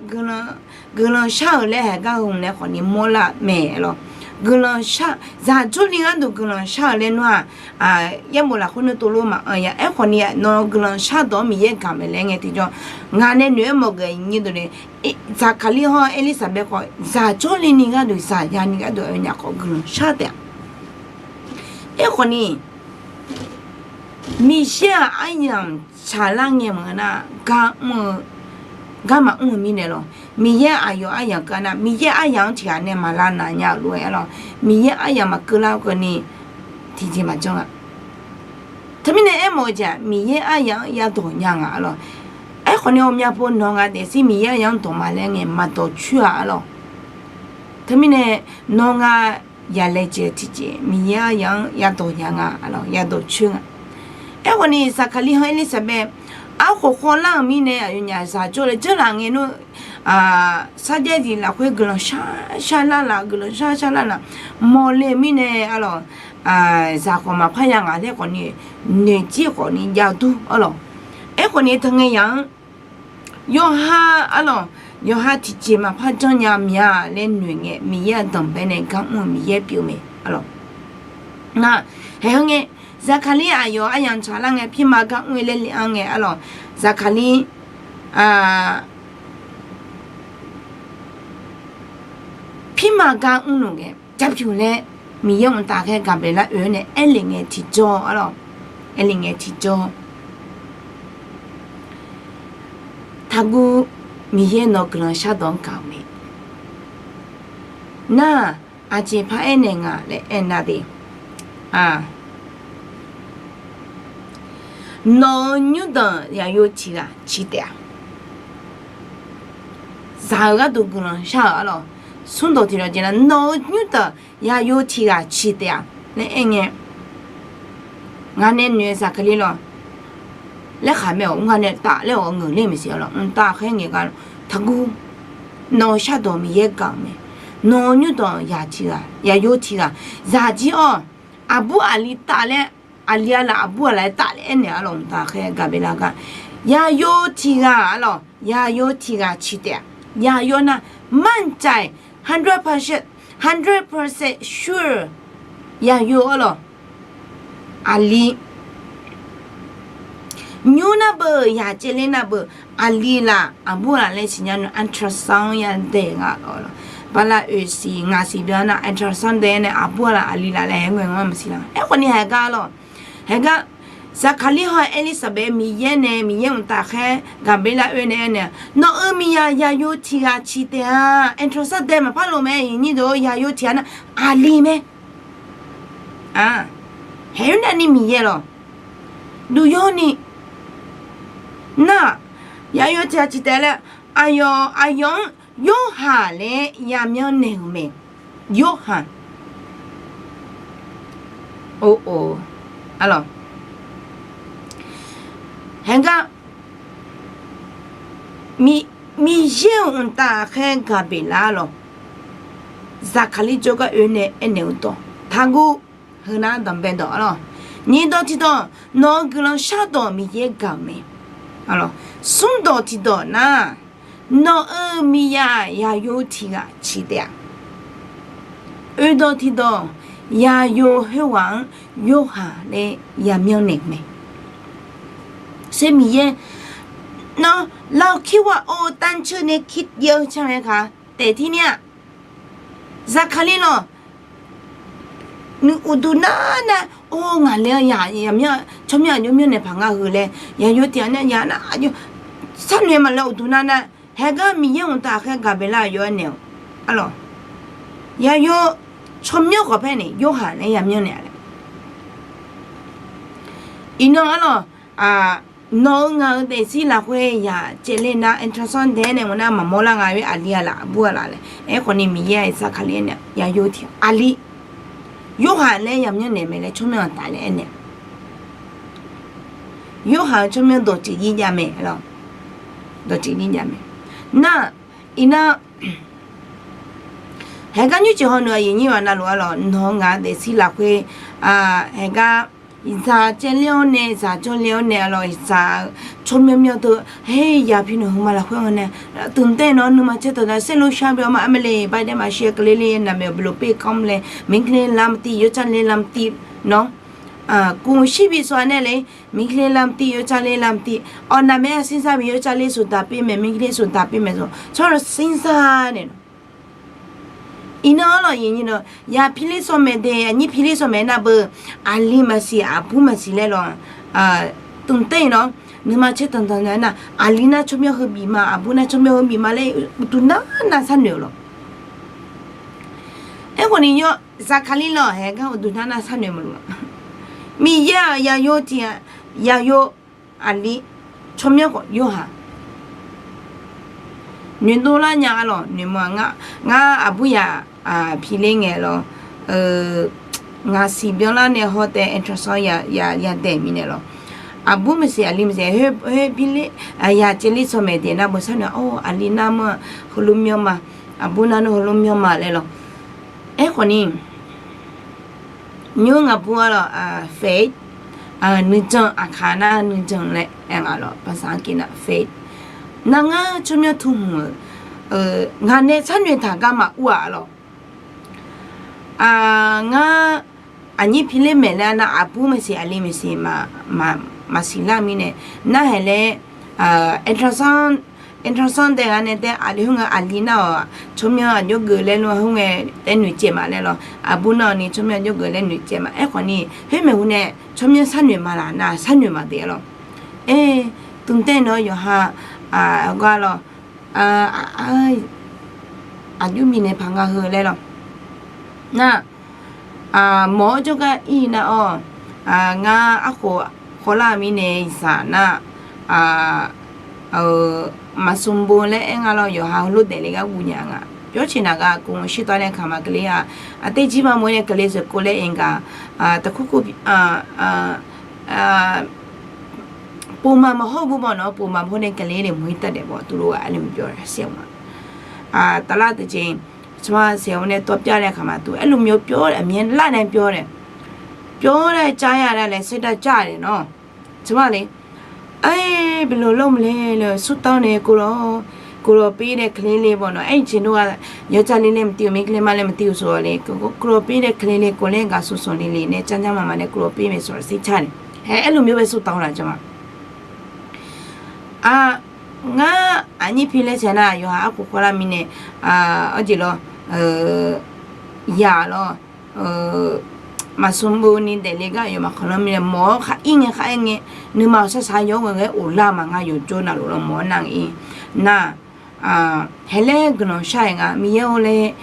guiqlanq shar-euq laer haeqgar heu nae khawfni mawrlar mae lawq. Guiqlanq shar, zaq jawrle gharduq guiqlanq shar-euq laer nawr-aq, yaerbof lafkhoer nui tov lof maqanr ya. Aerkhawfni nawq-euq guiqlanq shardawq-anr Miqyaer gaq mae laer ngae tiqjawr, ngaq nae noeq-aer mawf geuf nyi deuq nae, Zaqkaqli hawr-eu Erlirsaqbaev khawf zaq jawrle ni gharduq, zaq yani gharduq aqyawfnyaf khawf guiqlanq shar taef-a. Aerkhawfni Miqyaer-aq aryamq tsaqlar ngae maqngeur nar, gar mr-eu, gar maqmr-eu mirnae lawq. Miqyaer aqyawf aryamq keuv nar, Miqyaer aryamq-anr tiqghaq nae maqlav naq nya-euq lof-aer lawq. Miqyaer aryamq maqkeuv lar-eu keuvni tiqjeq maqjanr-a. Teumirnae aermawf-eu jeq-aq, Miqyaer aryamq-anr yadawq nya nga-a lawq. Aerkhawfni ghawqmya pov nawq nga daefzir Miqyaer aryamq-anr dawq ma laer ngae maqdawq coer-a-a lawq. Teumirnae nawq nga yalaejae-eu tiqjeq Miqyaer aryamq-anr yadawq nya nga-a lawq, yadawq coer nga. Aerkhawfni Zaqkaqli hawr Erlirsaqbaev arkhof khawvlar-euq mirnae aqyawfnyaf zaq jawrle janrlaf ngae nar, sarjax zif lafkhoer guiqlanq shar shar lar laf, guiqlanq shar shar lar laf mawqle-eu mirnae-a lawq, zaq khawf maqpar ya ngaq laer khawfni noeqjir khawfni jav dur-a lawq. Aerkhawfni teu ngae yaq-anr yawqha-a lawq, yawqha tiqjeq maqpar janrnya mya laer noeq ngae Miqyaer-aq danqbae nae gar mr-eu Miqyaer pyeuf mae-a lawq. Nga, haeq heu ngae, Zaqkaqlir aqyawf aryamq tsaqlar ngae, pirma gar mr-eu laer le-anr ngae arlawq. Zaqkaqlir, pirma gar mrluf ngae, jarpyuq laer Miqyaer mqtav khaer Gaqbeqlar oe-awr nae aerlef ngae tiqjawr arlawq. Aerlef ngae tiqjawr. Taqguv, Miqyaer nawq-eu guiqlanq shardawq-anr gaq-euq mae. Nar-aq, aqjeq par aernaeq nga laer aernar de. Nawq-euq nymrdanq yaqyo tiq ghaq ciq taef-a. Zaq-euq gharduq guiqlanq shar-euq arlawq. Smrdawq tiqdawq jeq nar, nawq-euq nymrdanq yaqyo tiq ghaq ciq taef-a laer aer ngae, ngaq nae noeq-eu Zaqkaqlir lawq. Laerkhaq mae-awq, mr nga nae taf laer-awq ngeuq ler maqsiq arlawq. Mqtav khaer ngaeq gar, taqguv, nawq-eu shardawq Miqyaer gaq-euq mae. Nawq-eu nymrdanq yaq tiq ghaq, yaqyo tiq ghaq zaq jir-awr, aqbur aqli taf laer, aqli-a laf aqbur-a laf-aer taf laer aernaeq arlawq. Mqtav khaer Gaqbeqlar gar, yaqyo tiq ghaq arlawq, yaqyo tiq ghaq ciq taef-a. Yaqyo nar, manjai, hundred percent, hundred percent sure, yaqyo arlawq. Aqli nymr nar beu, yaq caevler nar beu, aqli laf aqbur laf laer siqnya nmr, ultrasound yadaeq nga lawq. Bala oeq siq ngaq siq byan nar ultrasound daeq nae aqbur laf aqli laf laer haer ngae ngar maqsiq la. Aerkhawf ni haeq gar lawq. Haeq gar, Zaqkaqlir haw Erlirsaqbaev Miqyaer nae, Miqyaer mqtav khaer Gaqbeqlar oe nae aernaeq, nawq-euq miqyaq yaqyo tiq ghaq ciq taef-a, ultrasound daeq maqpar lof mae, iqnyir deuq-or, yaqyo tiq ghaq nar aqli mae. Haeq-aer navni Miqyaer lawq. Duq yawr ni nar, yaqyo tiq ghaq ciq taef laer, aqyawf, aqyawf-anr Yorhaq laer yamyanr naeq-euq mae. Yorhaq. Or, or, arlawq. Haeq gar, Miqyaer-euq mqtav khaer Gaqbeqlar lawq. Zaqkaqlir jawrgar oe nae aernaeq-eu dawq taqguv. Heunar danqbae dawq arlawq. Nyiq dawq tiqdawq, nawq-euq guiqlanq shardawq Miqyaer gaq-euq mae. Smrdawq tiqdawq nar, nawq-euq miqyaq yaqyo tiq ghaq ciq taef-a. Oeqdawq tiqdawq, yaqyo khoerghaq-anr Yorhaq laer yamyanr naeq-euq mae. Sher Miqyaer, nawr เราคิดว่า โอ้ ตั้งชื่อนี้ คิดเยอะใช่ไหมคะ แต่ที่เนี่ย Zaqkaqlir lawq, uqduq nar nar, or, ngaq laer-a yaq, yaq myanr, tsawrmyanr aqjox myanrnaeq paq nga heu laer, yaqyo tiq ghaq nar yaq nar aqjox sharnoeq maqle uqduq nar nar, haeq gar Miqyaer mqtav khaer Gaqbeqlar aqyawf-aer naeq-awq arlawq. Yaqyo tsawrmyanr khawf paer nae Yorhaq laer yamyanr naeq-a laer. Iqnan arlawq, nawq-eu ngaq-eu daefzir lafkhoer yaq caevler nar, ultrasound daeq nae ngeur nar maqmawr lar nga oer, aqli-a laf aqbur-a laf laer. Aerkhawf ni Miqyaer-aq Zaqkaqlir nae yaqyo tiq aqli Yorhaq laer yamyanr naeq mae laer tsawrmyanr-aq taf laer aernaeq. Yorhaq-eu tsawrmyanr dawqtsuif jir jav mae lawq. Dawqtsuif jir jav mae. Nar, iqnan, haeq gar nymrceuq hawneuq aqyuif nyir-aq navluf arlawq, nawq-eu ngaq-eu daefzir lafkhoer, haeq gar zaq caevler-awr nae, zaq jawrle-awr nae arlawq, zaq-eu tsawrmyanr myanr deuq, her, yaq pi nawq heu ma lafkhoer-anr nae, tmqtaev nawq-anr nuima caer tanqda saerlu shar bya ma armale, ใบไม้ maqshir keuvle le, naqmaeq-euq บรรลุ pevkawv laer, มิตรเล่น lamtiv, yawtsar le lamtiv, nawr, กรุงเทพ bi sawq-a nae le, มิตรเล่น lamtiv, yawtsar le lamtiv, awq naqmaeq-a စဉ်းစား bi yawtsar le ဆိုတာ pir mae, มิตรเล่น ဆိုတာ pir mae, tsawrhaq စဉ်းစား nae nawq. Iqnan arlawq, yaq pi ler sawq maeq de, aqnyir pi ler sawq maeq nar beu, aqli maqsiq aqbur maqsiq laer lawq, tmqtaev nawr, nuima caer tanqda nar, aqli nar tsawrmyanr heu bif ma, aqbur nar tsawrmyanr heu bif ma laer uqduq nar nar sharnoeq-eu lawq. Aerkhawf ni yawr, Zaqkaqlir lawq, haeq gar uqduq nar nar sharnoeq maqluf-a. Miqyaer-aq yaqyo tiq ghaq, yaqyo aqli tsawrmyanr khawf Yorhaq noeqdov lar nya arlawq, noeqmawr-a. Ngar aqbur yaq pi ler ngae lawq, ngaq siq byanlar nae hawtaev เอกสาร yadaeq mirnae lawq. Aqbur maqsiq aqli maqsiq khoer pi ler, yaq caevler sawq maeq de nar beu sharnoeq, or, aqli nar mr-a, heulof myanr ma, aqbur nar nar heulof myanr ma laer lawq. Aerkhawf ni, nymr ngaq bur arlawq, faith, nuijan, aqkaq nar nuijan laer aer nga lawq, ภาษาอังกฤษ nar faith. Nar ngar tsawrmyanr tmq hmq-euq, ngaq nae sharnoeq taq gar maqur-aq lawq. Ngar aqnyir pi ler maeq laer nar, aqbur maqsiq aqli maqsiq maqsiq lar mirnae, narhaq laer, แอลทรานซอน แอลทรานซอน daef gha nae tae aqli khoerngae aqli nar-awq tsawrmyanr aqjox geuf laer lor khoerngae tae noeqtsaev ma laer lor, aqbur nar-awq ni tsawrmyanr aqjox geuf laer noeqtsaev ma. Aerkhawf ni khoermaeq hu nae tsawrmyanr sharnoeq ma laq nar sharnoeq ma de-a lor. Aer, tmq tae nae yawqha gar lor, aqjox bifnaeq paq nga heu laer lor. Nar, mawq-awr jawrgar ir nar-awr, ngar arkhof khawvlar mirnae iqsaq nar, maqsmbo laer aer nga lor, yawqha heulof daefle gar guv nya nga. Pyawr ceq naq gaq kov shir tawv nae kaq ma keuvle-a, aqtej jir ma mof nae keuvle zeuq kov laer aer nga, taqkur kur povmaf maqhawr-eu bawq nawq-anr povmaf hawr nae keuvle nae mq-ir tav daef bawq tuvlof-a aer lmq pyawr-a saeq-eu ma. Tavlar teujeq, tsawrma saeq-awr nae tawv pyar nae kaq ma tuvlof aer lmq yawr pyawr-aer aqmyan lar nae pyawr-aer, pyawr nae car-a laer laer saerdar car-a nae nawr, tsawrma le, aer, beulof lawr mq le le surtawv nae kov lawr, kov lawr pir nae keuvle le bawq nawq aer jeq nawr-a, yawtsaq le le maqtiv-euq mir keuvle ma le maqtiv-euq sawq le, kov lawr pir nae keuvle le kov laer gaq sawq sawq le le nae car nya ma ma nae kov lawr pir mae sawq sir car nae, hae aer lmq yawr bae surtawv laf jar ma. Ngar aqnyir pi laer saeq nar yawqha arkhof khawvlar mirnae, arjeq lawr, ya lawr, maqsmbo ni daefle gar yawf maqkhanq lanr mirnae mawq-awr khar ir ngae khar aer ngae, nuima-euq sar sar yawr ghae ghae of lar ma ngar yawqjawr navluf lawr mawq-awr nar-ir nar, hae laer guiqlanq shar-aer nga Miqyaer-or laer,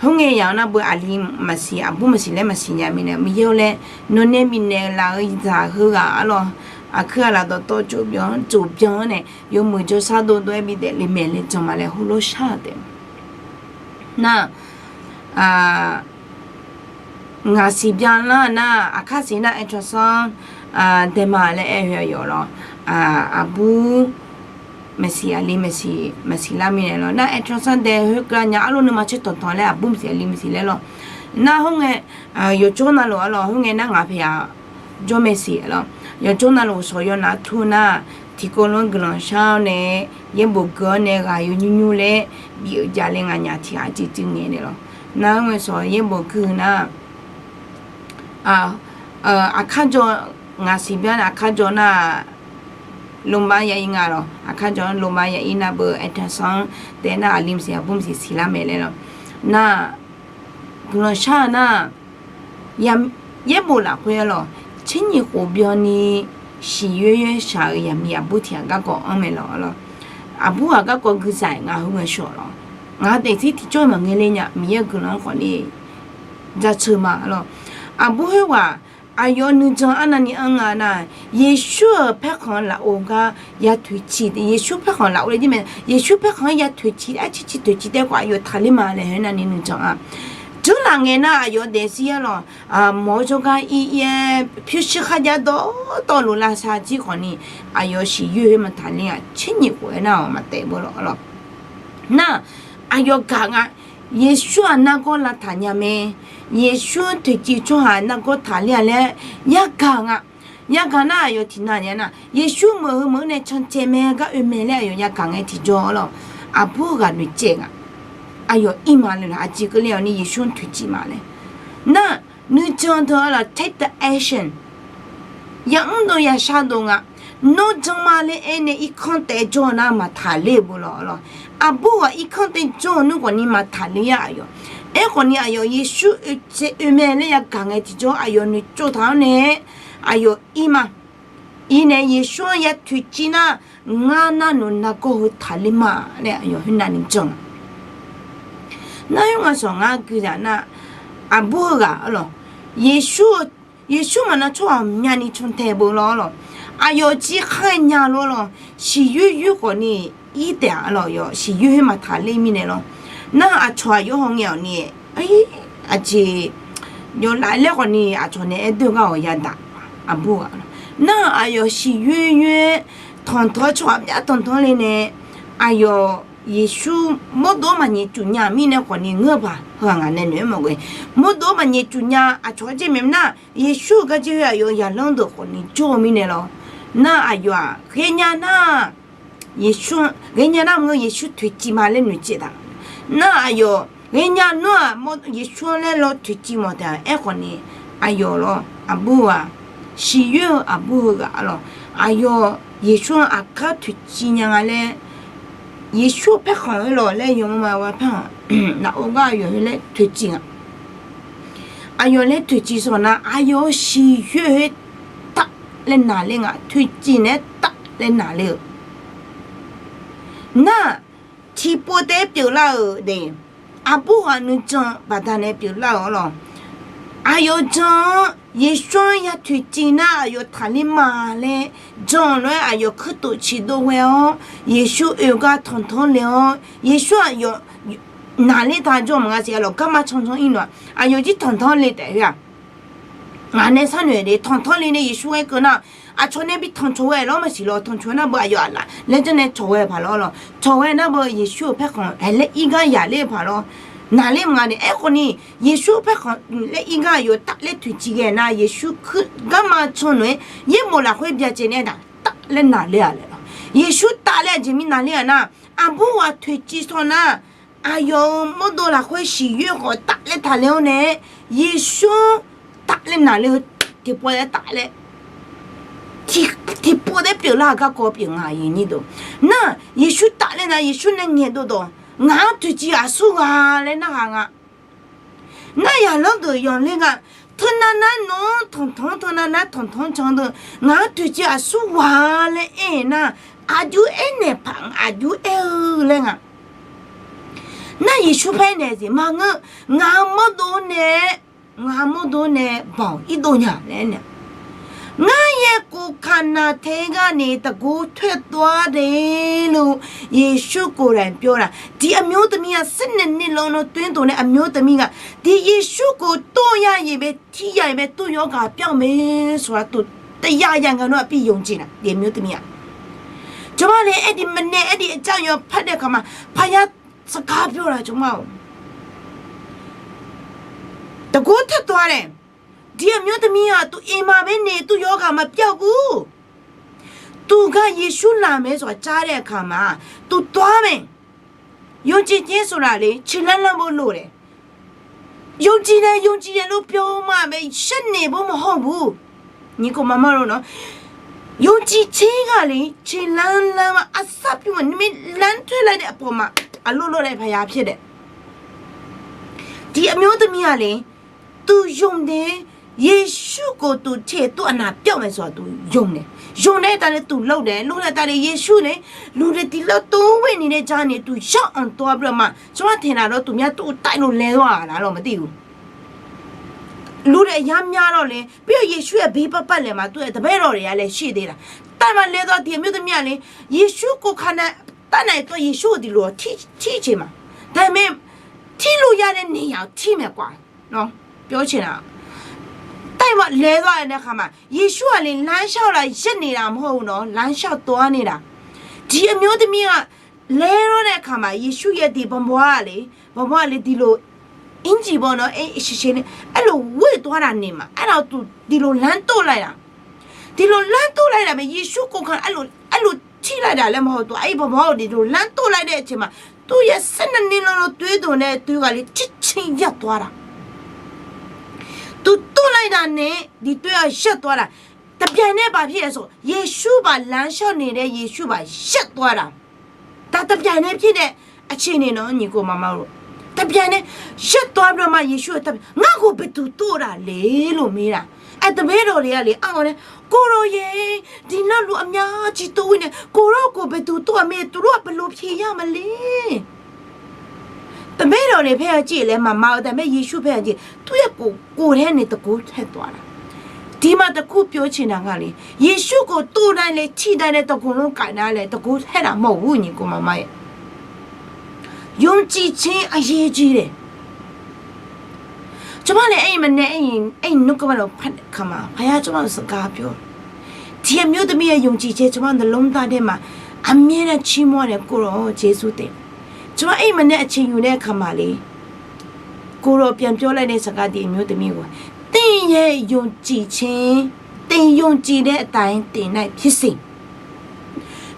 khoerngae yamq nar beu aqli maqsiq aqbur maqsiq laer maqsiq nya mirnae Miqyaer-or laer, nawq nae bifnaeq laf-eu zaq heughaq arlawr, aqkuir ghaq laf dawqtawv tsofbyan tsofbyan-anr nae yawmuiq jawrshar dovdov-aer bidaef le maeq laer jan ma laer heulof shar-eu taef nar, ngaq siqbyan lar nar aqkar siq nar แอลทรานซอน daema laer aer-eu yawf lawr, aqbur maqsiq aqli maqsiq maqsiq lar mirnae lawr nar แอลทรานซอน dae khoerkeuv nya arlawr nuima tser tanqtanq laer aqbur maqsiq aqli maqsiq laer lawr, nar khoerngae, yawqjawr navluf arlawr khoerngae nar ngaq paeq-aq jawr mae siq lawr, yawqjawr navluf shawq yaw nav tur nar, tiqkawv lanr guiqlanq shar-awr nae, yaerbof gui-awr nae ghaq yaw nymr nymr laer bif-euq jav laer nganyaf tiq ghaq cuiv cuiv ngae nae lawr, nar khoerngae shawq yaerbof gui nar, aqkar jaw, ngaq siqbyan nae aqkar jaw nar, lomar ya ir nga lawr, aqkar jaw-anr lomar ya ir nar beu แอลทรานซอน taef nar aqli maqsiq aqbur maqsiq siqlar mae laer lawr, nar guiqlanq shar-eu nar, yaerbof lafkhoer lawr, tser nyiq khof byanni siqyoer yoer shaq-euq yaqmiq aqbur tiq ghaq garkawv anr mae lawr lawr, aqbur ghaq garkawv guiqzaq-aer ngaq heu ngae shawq lawr, ngaq daefzir tiqjawr maqngae ler nya Miqyaer-euq guiqlanq-anr khawf ni jaceuq ma lawr, aqbur khoerghaq aqyawf nuijan arnavni anr nga nar, Yeqsur-euq paerkhanq lafov gar ya toeqciq, Yeqsur paerkhanq lafov le jir mae, Yeqsur paerkhanq-anr ya toeqciq arcirciv toeqciv taef khawf aqyawf taqler ma laer haer navni nuijan-a, teulaf ngae nar aqyawf daefzir-a lawr, mawq-awr jawrgar ir ir-aer pyurshuir kharjav dawqtawvluf lavsav jir khawf ni, aqyawf siqyoer khoer maqtaq ler-aq tser nyiq khof-aer nar-awq maqtaef beu lawr lawr, nar aqyawf gaq nga, Yeqsur-aq nargawr lavtaq nya mae, Yeqsur toeqciv tsawrhaq nargawr taqler-a laer yagaq nga. Yagaq nar aqyawf tiqnan nya nar, Yeqsur meuq heu meuq-anr nae cancaev mae gar oe mae laer aqyawf yagaq ngae tiqjawr lawr, aqbur ghaq noeqcaev nga. Aqyawf ir ma le lawr, aqjeq keuvle-awq ni Yeqsur-anr toeqciv ma laer. Nar nuijan deuq-a lawr take the action. Yamr dov yashar dov nga. Nawr jan ma laer aernae irkanr taef jawr-eu nar maqtaqler-eu beu lawr lawr. Aqbur ghaq irkanr taef jawr-eu nmr khawf ni maqtaqler-a aqyawf. Aerkhawf ni aqyawf Yeqsur oe mae laer yagaq ngae tiqjawr aqyawf noeqtsov taq-awr nae aqyawf ir ma. Ir nae Yeqsur-anr ya toeqciv nar, ngar nar nawq nargawr heu taqler ma laer aqyawf khoer navni jan-a. Nar khoer ngaq sawq ngar guiqzaq nar, aqbur heughaq-a lawr, Yeqsur, Yeqsur maqnar tsawrhaq ghawqmyani cantae beu lawr lawr, aqyawf jir khar-aer nya lawr lawr, siqyoer yoer khawf ni ir taef-a lawr, yawf siqyoer khoer maqtaqler mirnae lawr. Nar aqcawq aqyawf hawngae-awq ni, aqjeq yawf laf laer khawf ni aqcawq nae aer doer gar-awq yadaq. Aqbur ghaq, nar aqyawf siqyoer yoer-aer tanqtanq-aer tsawrhaq myav tanqtanq le nae, aqyawf Yeqsur mawrdov-anr maqnyaef cuf nya mirnae khawf ni ngeur-eu paq heughaq ngaq nae noeq-aer mawf-eu, mawrdov-anr maqnyaef cuf nya aqcawq-aer jir mae nar, Yeqsur-euq garjir khoer aqyawf yaqlanr deuq khawf ni jawr-eu mirnae lawr. Nar aqyawf-aq ghaenya nar, Yeqsur-anr ghaenya nar maqngeur, Yeqsur toeqciv ma laer noeqcaev taq. Nar aqyawf ghaenya nar-aq Yeqsur-anr laer lawr toeqciv mawf taef-a. Aerkhawf ni aqyawf lawr, aqbur-aq, siqyoer-eu aqbur heughaq lawr, aqyawf Yeqsur-anr aqkar toeqciv nya nga laer, Yeqsur paerkhanq-aer lawq laer yawma ma-a paerkhanq, naqov gar aqyawf heu laer toeqciv nga. Aqyawf laer toeqciv sawq nar, aqyawf-euq siqyoer heu taf laer naqler nga, toeqciv naeq-aer taf laer naqler-eu nar, tiqpov taef-aer pyeuflar-euq de, aqbur ghaq nuijan baqdanae pyeuflar-euq arlawq. Aqyawf jan-anr Yeqsur-anr ya toeqciv nar aqyawf taqler ma laer, jan lof-aer aqyawf kuirtof ciqdov ghae-awr, Yeqsur oe gar tanqtanr le-awr, Yeqsur aqyawf naqler taq jawr maqnga siq arlawq, garma cancan ir noeq-aq, aqyawf jir tanqtanr le taef khoer-aq, ngaq nae sharnoeq de, tanqtanr le nae Yeqsur ghae keuv nar, aqcawq nae bi tanqcawq ghae lawr maqsiq lawr, tanqcawq nar beu aqyawf aqlaf laer janr nae cawq ghae paq lawr lawq, cawq ghae nar beu Yeqsur-euq paerkhanq laer ir gar yaf ler-eu paq lawr, naqler maqnga de. Aerkhawf ni, Yeqsur-euq paerkhanq laer ir gar aqyawf taf laer toeqciv ghae nar, Yeqsur kuir garma can noeq-aer yaerbof lafkhoer byacaevni aer taf taf laer naqler-a laer lawq. Yeqsur taf laer aqjeq mirnae naqler-a nar, aqbur ghaq toeqciv sawq nar, aqyawf-euq mawrdov lafkhoer siqyoer khawf taf laer taqler-awr nae, Yeqsur taf laer naqler-eu tiqpov taef-aer taf laer, tiqpov taef-aer pyeuflar-eu garkawv pyeuf nga. Nar, Yeqsur taf laer nar, Yeqsur nae ngaeqdov dawq, ngaq-anr toeqciv aqsur ghaq laer narhaq nga. Nar yaqlanr deuq yanqler nga, teunav nar nawq-anr tanqtanr, teunav nar tanqtanr can deuq, ngaq-anr toeqciv aqsur ghaq laer aer nar, aqjox aernaeq paq aqjox aer-eu laer nga. Nar Yeqsur paer naeq-eu jeq maqngeur, ngaq-euq mawrdov nae, ngaq-euq mawrdov nae baoq irdov nya laer aer naeq, ngar yaeq kof kaq naq tae gar ni taqgor taer tov-ar de lor. Yeqsur kof laeq pyawr laf tiq aqmyanluf teumirnae, sar naeq ni lawr nawr toer dov nae aqmyanluf teumirnae, tiq Yeqsur kof tov ya-iq bae, tir ya-iq bae, tov yawr gaq pyar-eu mae. Sawqlaq tof taqya ya nga nawr aqpir yawqjeq laf tiq aqmyanluf teumirnae, cawba le aer diq maqnaeq aer diq aqcar yawqpar dae kaq ma, paqya saqkaq pyawr laf cawba-or. Taqgor taer tov-a laer, tiq aqmyanluf teumirnae, tuq iqma bae nae tov yawr gaq maqpyar-eu gur, tuq gar Yeqsur laf mae sawqcar dae kaq ma, tuq tov-ar mae. Yawjeq jeq sawqlaq le, ceqlanr lanr bo lof laer, yawjeq nae yawjeq yaeq lof pyawr-eu ma bae sharnaeq bo maqhaw bu. Nyiq kof maqmar lo nawr, yawjeq tser ghaq le, ceqlanr lanr ma arsar pyur ma nuimir lanr toer lar dae aqpawf ma, aqlof lof laer paqya pyaer daef. Tiq aqmyanluf teumirnae le, tuq yawq dae, Yeqsur kof tuq teq tov aqnaq pyar-eu mae sawq tuq yawq nae, yawq nae taf nae tuq lof dae, lof nae taf nae Yeqsur nae, luf dae tiq lar tov-aer ni nae ja ni tuq yar anq tov-a beu ma, cawba teq naq lawr tuq mya tov tav lof laer-awr-aq laf lawr maqtir-eu. Luf daef yar mya lawr le, ber-awr Yeqsur aqbi parpar laeq ma tov-aer taqbaer lawr le-a laer shir de laf. Tav ma laer dawr tiq aqmyanluf teumirnae le, Yeqsur kof kaq naq, tav naq-iq tov Yeqsur-euq diq lof-aq tir, tir ceq ma. Taqmae, tirluf ya nae naeq yaq-euq tir maeq kawf-a. Nawr, pyawr ceq naq, tav-iq ma laer dawr-a nae kaq ma, Yeqsur-aq le lanrshar-eu laf zar naeq laf mawr-eu nawr lanrshar-eu tov-ar nae laf. Tiq aqmyanluf teumirnae, laer lawr nae kaq ma, Yeqsur ya diq banqbaw-a le, banqbaw-a le diq lof, irnjiq baw nawr, e, shiqshaq ni, aerlof ghoer tov-ar laf naeq ma, aerlaf tuq diq lof lanr tov lar-iq laf. Diq lof lanr tov lar-iq laf mae, Yeqsur kof kaq aerlof, aerlof tir lar-iq laf laer mawr-eu tov-ar, ir banqbaw-a diq lof lanr tov lar-iq daef ceq ma, tuq yar sar naeq ni lawr lawr toer dov nae toer ghaq le tir tser yar tov-ar laf. Tuq tov lar-iq laf nae, diq toer-aq zar tov-ar laf. Taqbyaeq nae baq pir-aer sawq, Yeqsur baq lanrshar naeq nae Yeqsur baq zar tov-ar laf. Taq taqbyaeq nae pir nae, aqceq naeq nawr nyiq kof maqma lo. Taqbyaeq nae, zar tov-ar beu ma Yeqsur-eu taq, ngar khof beqduq tov-eu laf le lof mir laf. Aqduimaf-aer dawq le-a le-a-awr nae, kof lawq yaeq, diq nar luf aqmya ciq tov-ir nae kof lawr khof beqduq tov-aq mae, tuq lawr-aq paqloq pyaeq yar ma le. Taqbaer dawq le paer-a jeq laer maqma-eu taqbaer Yeqsur paer-a jeq, tuq yaer khof khof laer nae taqgor taer tov-a laf. Tiq ma taqkur pyawr ceq naq nga le, Yeqsur khof tov nar le, tir nar le, taqgor lanr kaf nar le, taqgor taer laf mawr-eu nyiq kof maqma-aer. Yawciq caer aqyaer jir le. Cawba le aer-iq maqnae aer-iq, aer-iq nmr keuv ma lawq par kaq ma, paqya cawba-eu saqgar pyawr. Tiq aqmyanluf teumirnae yawciq caer cawba-eu naqlor mr dar daer ma, aqmyan nae cirmawr nae kov lawq-awr Jeqsur taef. Cawba aer-iq maqnae aqceq yuf nae kaq ma le. Kov lawq pyan pyawr laer nae saqgar tiq aqmyanluf teumirnae, แต่อย่าหย่อนจิต caer, แต่หย่อนจิต laer aqtaf-aer taef nar-iq เพียงเท่า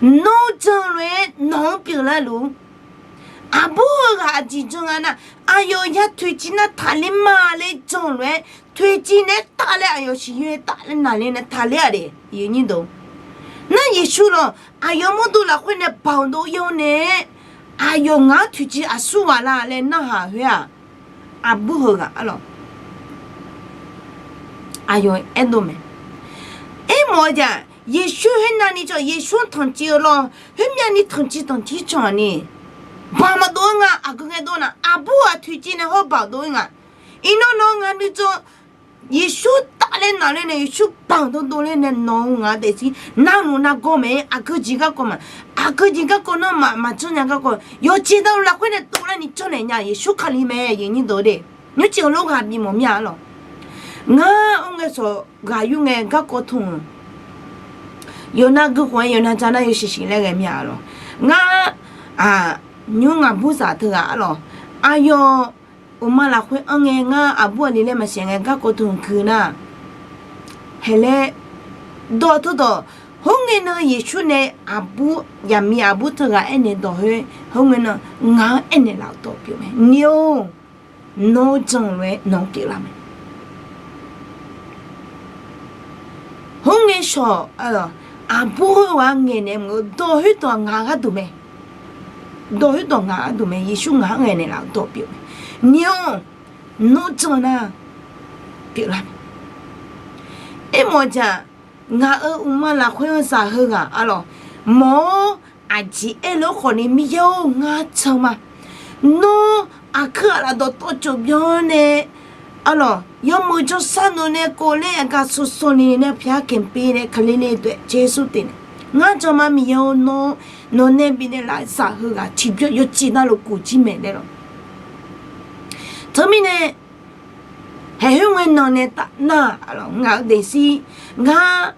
นั้น. Nawr jan lof-aer nawq-anr pyeuflar luf, Aqbur heughaq aqjeq jan nga nar, aqyawf ya toeqciv nar taqler ma laer jan lof-aer, toeqciv naeq-aer tafler, aqyawf siqyoer tafler naqler nae taqler-aq de. Nar Yeqsur lawq, aqyawf mawrdo lafkhoer nae baoq dov-ir-awr nae, aqyawf ngaq-anr toeqciv aqsur ghaq la laer narhaq khoer-aq, aqbur heughaq arlawq, aqyawf aerdov mae. Aermawf-eu jeq-aq, Yeqsur khoernav ni cawq, Yeqsur-anr tanqciv-eu lawr, khoermyav ni tanqciv tanqciv cawq ni, baoq maqdov-aer nga. Aqgeu ngae dov nar, aqbur ghaq toeqciv nae hawr baoq dov-ir nga. Iqnan nawq-eu ngaq nuijan Yeqsur tafler naqler nae, Yeqsur baoq dov dovler nae nawq-eu ngaq daefzir navluf nargawr mae. Aqgeu jeq garkawv ma, aqgeu jeq garkawv nar maqjanr nya garkawv, yawqjeq navluf lafkhoer nae dovlar ni janrnaeq nya Yeqsur Kali mae. Nymrcif-eu lof ghaq bimawf mir-a arlawq. Ngar-anr ngae sawq ghaq yur ngae garkawv tmq-eu yawqnav gui khof-aer yawqnav ja nar yawshuif shuif laer ghae mir-a arlawq. Ngar nymr ngaqbur zaq teughaq arlawq, aqyawf uqma lafkhoer anr ngae ngar aqbur aqli laer maqsiq ngae garkawv tmq gui nar, haeq laer dawq teudawq, khoerngae nan Yeqsur nae aqbur, yaqmiq aqbur teughaq aernaeq dawq khoer, khoerngae nan ngaq-anr aernaeq laf-euq dawq pyeuf mae. Ni-or, nawr jan lof-aer nawq-anr pyeuflar mae. Khoerngae shawq, aqbur khoerghaq ngaeqnaeq mq-eu dawq khoerdawq ngaq gharduq mae. Dawq khoerdawq ngaq gharduq mae. Yeqsur ngaq-anr ngaeqnaeq laf-euq dawq pyeuf mae. Ni-or, nawr jan nar pyeuflar mae. Aermawf-eu jeq-aq, ngaq-euq uqma lafkhoer-anr zaq heughaq arlawq, mawq-awr aqjeq aerlof-aer khawf ni, Miqyaer-or, ngar jan ma. Nawr aqkuir aqlaf dawqtawv tsof byan nae arlawq, yawmuiq janrsar nawq nae kov laer aqgaf sawqsawq ni nae pyar kempe nae kale le dawq-aer Jeqsur tef nae, ngar jan ma Miqyaer-or, nawr nawq nae bifnaeq laf zaq heughaq tiqbyan yawciv navluf kuf jir mae laer lawq. Teumirnae, haeq khoerngae nan nae taf nar, ngaq-eu daefzir ngar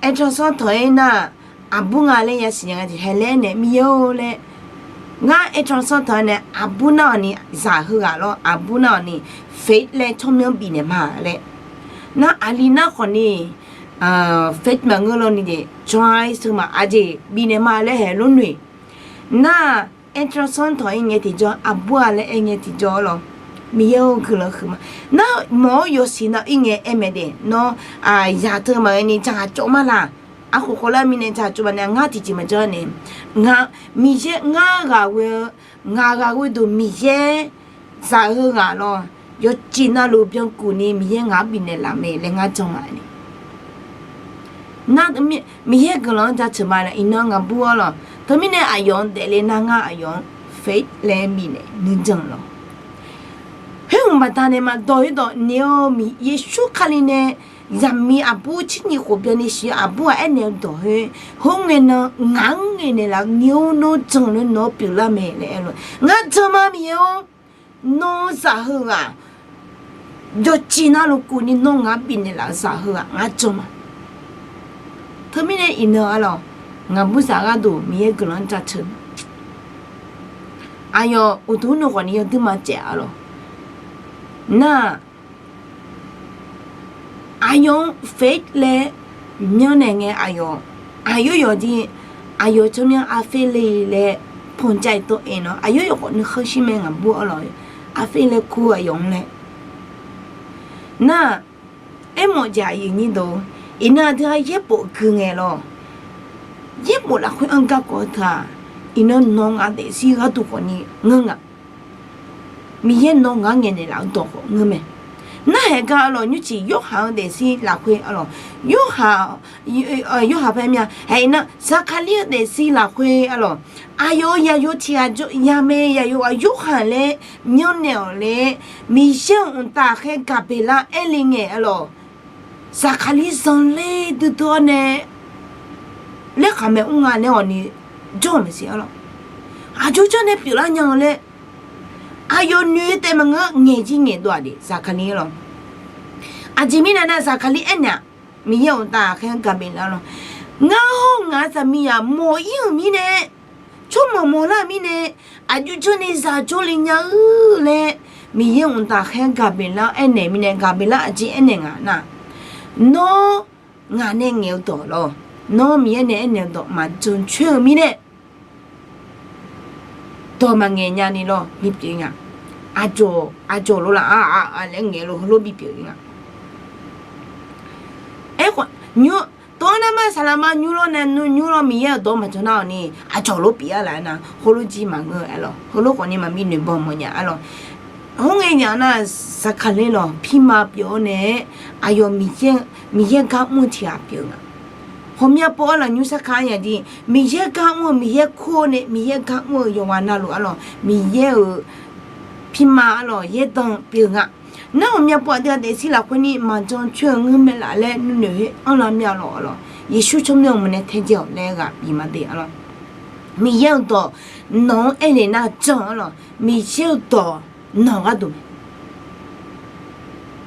aertsanrsanr tanq-aer nar, aqbur nga laer yasiq nya nga jeq haeq laer nae Miqyaer-or laer, ngar aertsanrsanr tanq-aer nae aqbur nar-awq ni zaq heughaq lawr, aqbur nar-awq ni faith laer tsawrmyanr bifnaeq ma laer. Nar aqli nar khawf ni faith maqngeur lawr ni jeq joy teu ma aqjeq bifnaeq ma laer haeq lor noeq. Nar aertsanrsanr tanq-ir ngae tiqjawr, aqbur-a laer aer ngae tiqjawr lawr, Miqyaer-or guiqlanq huiqma. Nar mawq-awr yawsiq nav-ir ngae aer mae de, nawr zaq teu maqghae ni jaqghaq cawv ma laq. Arkhawf khawvlar mirnae jaqcawv ma nae ngar tiqjeq maqjanr nae, Miqyaer ngar ghaq ghoe-eu, ngaq ghaq ghoeduq Miqyaer zaq heughaq lawr, yawciv navluf byankuf ni Miqyaer ngaq-anr bifnaeq laf mae laer ngar jan ma ni. Nar Miqyaer guiqlanq-anr jaceuq ma laer iqnan ngaqbur-awr lawq. Teumirnae aqyawf-anr daefle nar ngar aqyawf-anr faith laer bifnaeq nuijan lawq. Khoer hmq baqda nae ma dawq-ir dawq naeq-awr, Yeqsur Kali nae zaqmiq aqbur tser nyiq khof byanni shif-eu aqbur-aq aernaeq-eu dawq khoer, khoerngae nan ngaq-anr ngaeqnaeq laf-eu ni-or nawr jan lof-aer nawq-anr pyeuflar mae laer aer lof-aer ngar jan ma Miqyaer-or, nawr zaq heughaq yawciv navluf kuf ni nawr ngaq-anr bifnaeq laf-eu zaq heughaq ngar jan ma. Teumirnae iqnan arlawq, ngaqbur zaq gharduq Miqyaer guiqlanq-anr jaceuq aqyawf uqduq nuikhawf ni yawduir ma caev arlawq. Nar aqyawf-anr faith laer myanrnaeq ngae aqyawf, aqyawf yawqjeq, aqyawf tsawrmyanr arfaer le laer panqjav-iq tov-aer nawr aqyawf yawqkhawf nuikhanr shir mae ngaqbur arlawq. Arfaer laer kur aqyawf-anr laer. Nar aermawf jeq aqyuif nyir deuq, iqnan aqdui-aq yaerbof gui ngae lawr, yaerbof lafkhoer-anr garkawv-eu teu-aq, iqnan nawq ngaq daefzir gharduq khawf ni ngeur nga. Miqyaer nawr ngaq-anr ngaeqnaeq laf-eu dawq khawf ngeur mae. Narhaq gar arlawq nymrcif Yorhaq-eu daefzir lafkhoer arlawq, Yorhaq, Yorhaq paer mya hae iqnan Zaqkaqlir-eu daefzir lafkhoer arlawq, aqyawf-euq yaqyo tiq ghaq jawr ya mae, yaqyo-aq Yorhaq laer myanrnaeq-awq laer, Miqyaer-euq mqtav khaer Gaqbeqlar aer le ngae arlawq, Zaqkaqlir zanqler duidui-awr nae laerkhaq mae mr nga laer-awq ni jawr-euq maqsiq arlawq. Aqjox janr nae pyeuflar nya-eu laer aqyawf noeq taef maqngeur, ngaeq jir ngaeqdov-aq de Zaqkaqlir lawq. Aqjeq mirnae nar Zaqkaqlir aernaeq-aq, Miqyaer-euq mqtav khaer-anr Gaqbeqlar lawq, ngar hawr ngaq-euq zaqmiqzaq mawq-ir-euq mirnae, tsawrmawq mawqlar-euq mirnae, aqjox janr ni zaq jawrle nya-eu laer, Miqyaer-euq mqtav khaer-anr Gaqbeqlar-anr aernaeq mirnae, Gaqbeqlar aqjeq aernaeq nga nar, nawr ngaq nae ngaeq-eu dawq lawr, nawr Miqyaer nae aernaeq-eu dawq maqjan coer-eu mirnae dawq maqngaeq nyani lawr bipyeuf nga. Aqjawq, aqjawq lof laf-a, a, laer ngaeq lof heulof bipyeuf nga. Aerkhawf, nymr, tov-anr nar ma saqlaqma nymr lawr nae nymr lawr Miqyaer-euq dawq maqjan nar-awq ni aqjawq lof pyeuf-a laf-aer nar heulof jir maqngeur-a lawr, heulof khawf ni maqbi noeqbawq mawf nya-a lawr. Khoerngae nya nar Saqkaqlaer lawq pirma pyeuf-awr nae-aer aqyawf Miqyaer, Miqyaer gar mr-eu tiq ghaq pyeuf nga. Ghawqmya pov-awr laf nymr sarkar-a nya jir Miqyaer gar mr-eu Miqyaer kur-eu nae Miqyaer gar mr-eu yawqghaq navluf-a lawq Miqyaer-euq pirma-a lawq yaerdanq pyeuf nga. Nar ghawqmya pov aqdui-aq daefzir lafkhoer ni maqjan coer-eu ngeur mae laf laer nuinoeq khoer anrlar mya lawq-a lawq. Yeqsur tsawrmyanr-eu mq nae taedzae-awq laer ghaq bif ma de-a lawr. Miqyaer-euq dawq nawq-anr aernaeq nar jan-a lawq. Miqyaer-euq dawq nawq gharduq mae.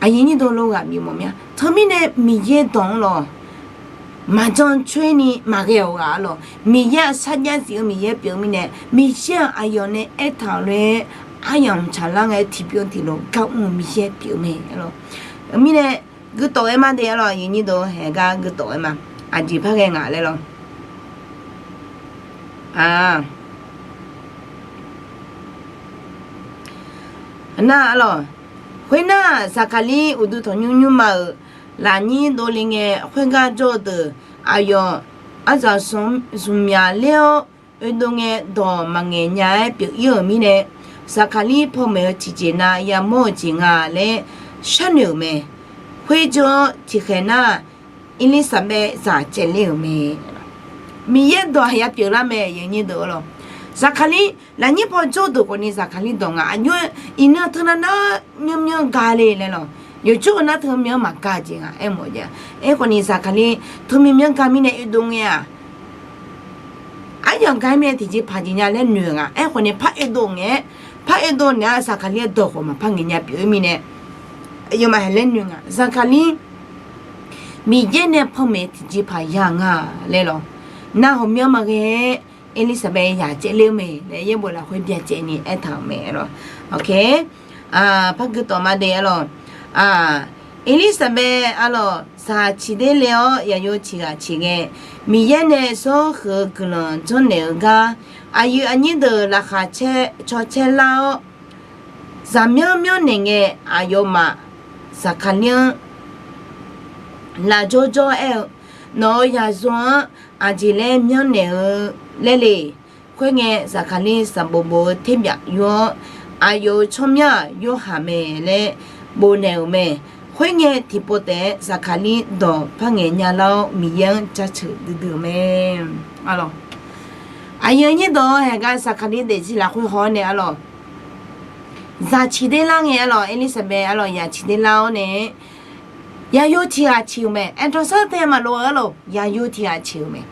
Aqyuif nyir deuq lof ghaq bif mawf mya. Teumirnae Miqyaer dawq-anr lawq maqjan coer ni maqghae-awq ghaq-a lawq. Miqyaer-aq sarjax zif-eu Miqyaer pyeuf-eu mirnae, Miqyaer-aq aqyawf nae aertaq-euq lof-aer aryamq tsaqlar ngae tiqbyan tiqlof gar mr-eu Miqyaer pyeuf-eu mae-a lawq. Mirnae guitawf ghae ma de-a lawq. Aqyuif nyir deuq haeq gar guitawf ghae ma. Aqjeq par ghae ngaq laer lawr. Nar-a lawq. Khoernar, Saqkaqlir uqduq tanqnymr nymrma-euq lafnyir dovle ngae khoergar jawr-eu deuq, aqyawf arzaq smq myaq ler-awr oedov ngae dawq maqngaeq nya-aer pyeuf-ir-euq mirnae, Saqkaqlir pawmaeq-eu tiqjeq nav yamawr-euq jeq nga laer sharnoeq-euq mae. Khoerjawr tiqkhaeq nar, Erlirsaqbaev zaq caevler-euq mae. Miqyaer dawq haqya pyeuflar mae. Aqyuif nyir deuq-a lawq. Saqkaqlir lafnyir paw jawr-eu deuq khawf ni Saqkaqlir dawq nga aqjox-aer iqnan teunav nar myanrmyanr ga le laer lawq. Yawqjawr-eu nar teumyanr maqga jeq nga aermawf-eu jeq-a. Aerkhawf ni Saqkaqlir teumyanr myanr ga mirnae oedov ngae-aq, aryamq ga-aer mirnae tiqjeqpaq jeq nya laer noeq-eu nga. Aerkhawf ni par oedov ngae-aer, par oedov naeq-a Saqkaqlir-aer dawq khawf maqpar ngaeq nya pyeuf-ir mirnae, aqyawfmaf haeq laer noeq nga. Saqkaqlir Miqyaer nae panmaeq tiqjeqpaq ya nga laer lawq. Nar ghawqmyanr maqghae-aer Erlirsaqbaev yaq caevler-eu mae laer yaerbof lafkhoer byacaevni aertaq-euq mae-a lawq. Par guitawf ma de-a lawq. Erlirsaqbaev-a lawq zaq ciq der le-awr yaqyo ciq ghaq ciq ghae, Miqyaer nae zawr huiq-eu guiqlanq janrnaeq-eu gar, aqyuif aqnyir deuq laqkhaq caw caer lar-awr, zaqmyanr myanrnaeq ngae, aqyawfmaf Saqkaqlir-anr lafjawr jawr aer-eu, Nawq-euq yaqzor-anr aqjeq laer myanrnaeq-eu laer le. Khoerngae, Saqkaqlir sanqbof bof-eu terbyaf yur-awr, aqyawf-euq tsawrmyanr-aq Yorhaq mae laer bofnaeq-euq mae. Khoerngae, tiqpov taef-aer Saqkaqlir dawq par ngaeq nya lar-awr, Miqyaer-anr jaceuq duidui-euq mae. Aqyuif aqnyir deuq-a, haeqgar Saqkaqlir daefzir lafkhoer haw-awr nae-a lawq, zaq ciq der lar ngae-a lawq, Erlirsaqbaev-a lawq zaq ciq der lar-awr nae, yaqyo tiq ghaq ciq-euq mae. Aerdawq sar tae maqlof-a lawq, yaqyo tiq ghaq ciq-euq mae.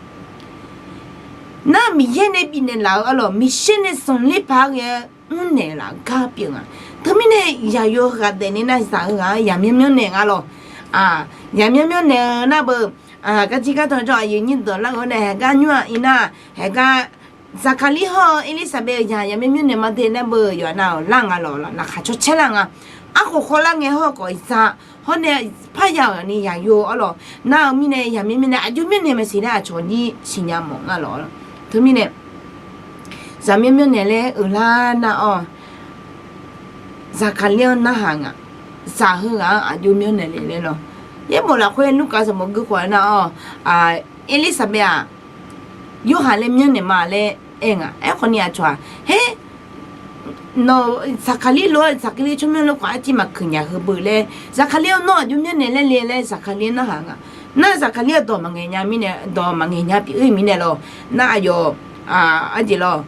Nar Miqyaer nae bifnaeq laf-eu-a lawq, Miqyaer nae zanqler paq-aer ghae-aer mrnaeq laf gar pyeuf nga. Teumirnae yaqyo ghaq daefle nar, zaq heu ghaq-anr yaqmyanr myanrnaeq nga lawq. Yaqmyanr myanrnaeq-eu nar beu, garjir gardanq jawr aqyuif nyir deuq lar-eu nae haeqgar nymr-aq iqnar, haeqgar Saqkaqlir hawr-eu Erlirsaqbaev-euq yaq yaqmyanr myanrnaeq ma de nar beu, yawqha nav-awq lar nga lawq, laqkhaq caw caer lar nga. Arkhof khawvlar ngae hawr-eu khawf zaq hawr nae parya-euq ni yaqyo-a lawq. Nar-eu mirnae yaqmyanr myanrnaeq aqjox myanrnaeq maqsiq laer aqcawq jir siqnya mawf nga lawq. Teumirnae zaqmyanr myanrnaeq laer uiqlar nar-awr, Saqkaqlir-anr narhaq nga. Zaq heughaq-anr aqjox myanrnaeq le laer lawq. Yaerbof lafkhoer Lurkaf sanqbof gui khawf nar-awr, Erlirsaqbaev-aq Yorhaq laer myanrnaeq ma laer aer nga. Aerkhawf ni aqcawq-aq, her, nawq-eu Saqkaqlir lof-aer Saqkaqlir tsawrmyanr lof khawf arciv maqkeuq nya heu beu laer, Saqkaqlir-anr nawr aqjox myanrnaeq laer le laer Saqkaqlir narhaq nga. Nar Saqkaqlir-aq dawq maqngaeq nya mirnae, dawq maqngaeq nya pyeuf-ir mirnae lawq. Nar aqyawf, arjeq lawq,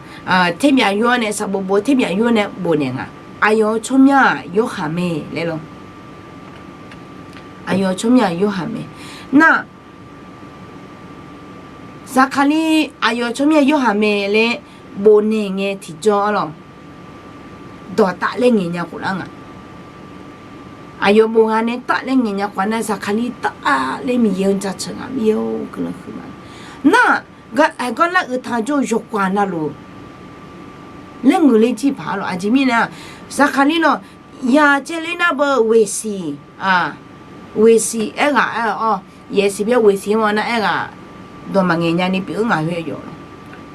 terbyaf yur-awr nae sanqbof bof terbyaf yur-awr nae bofnaeq nga. Aqyawf-euq tsawrmyanr-aq Yorhaq mae laer lawq. Aqyawf-euq tsawrmyanr-aq Yorhaq mae. Nar Saqkaqlir aqyawf tsawrmyanr Yorhaq mae laer bofnaeq ngae tiqjawr-a lawq, dawqtaf laer ngaeq nya khof lar nga. Aqyawf bof gha nae taf laer ngaeq nya khof nar, Saqkaqlir taf laer Miqyaer-anr jaceuq nga, Miqyaer-or, guiqlanq huiq ma. Nar, aqgar lar uiqtaq jawr-eu yawqghaq navluf laer ngeuqler jir paq-a lawq. Aqjeq mirnae, Saqkaqlir lawq, yaq caevler nar beu weqsiq, weqsiq aerghaq aer-awr, yasiq byaer weqsiq-anr nar aerghaq dawq maqngaeq nyani pyeuf-eu ngaq khoer yawf lawq.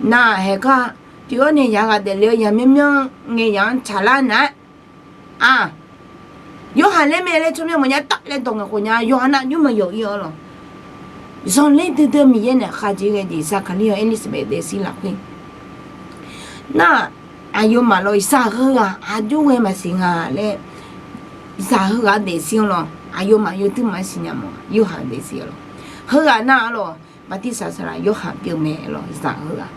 Nar haeqgar pyeuf-awr nae yaq-eu ghaq daefle-awr yaq myanrmyanr ngae yaq-anr tsaqlar nar-aer, a, yawhaq laer mae laer tsawrmyanr maqnya taf laer dawq ngaeq khof nya yawqha nav nymr maqyawf ir-awr lawq. Zanqler duidui-eu Miqyaer nae khaqjeq ghae jeq Zaqkaqlir-awr Erlirsabaev daefzir lafkhoer nar, aqyawfmaf lawr zaq heu ghaq aqjox ghae maqsiq nga laer, zaq heu ghaq daefzir-anr lawr aqyawfmaf yawduir maqsiq nya mawf yawhaq daefzir-a lawq. Heughaq nar-a lawq, bartirsaq saqlaq yawhaq pyeuf mae lawq zaq heu ghaq.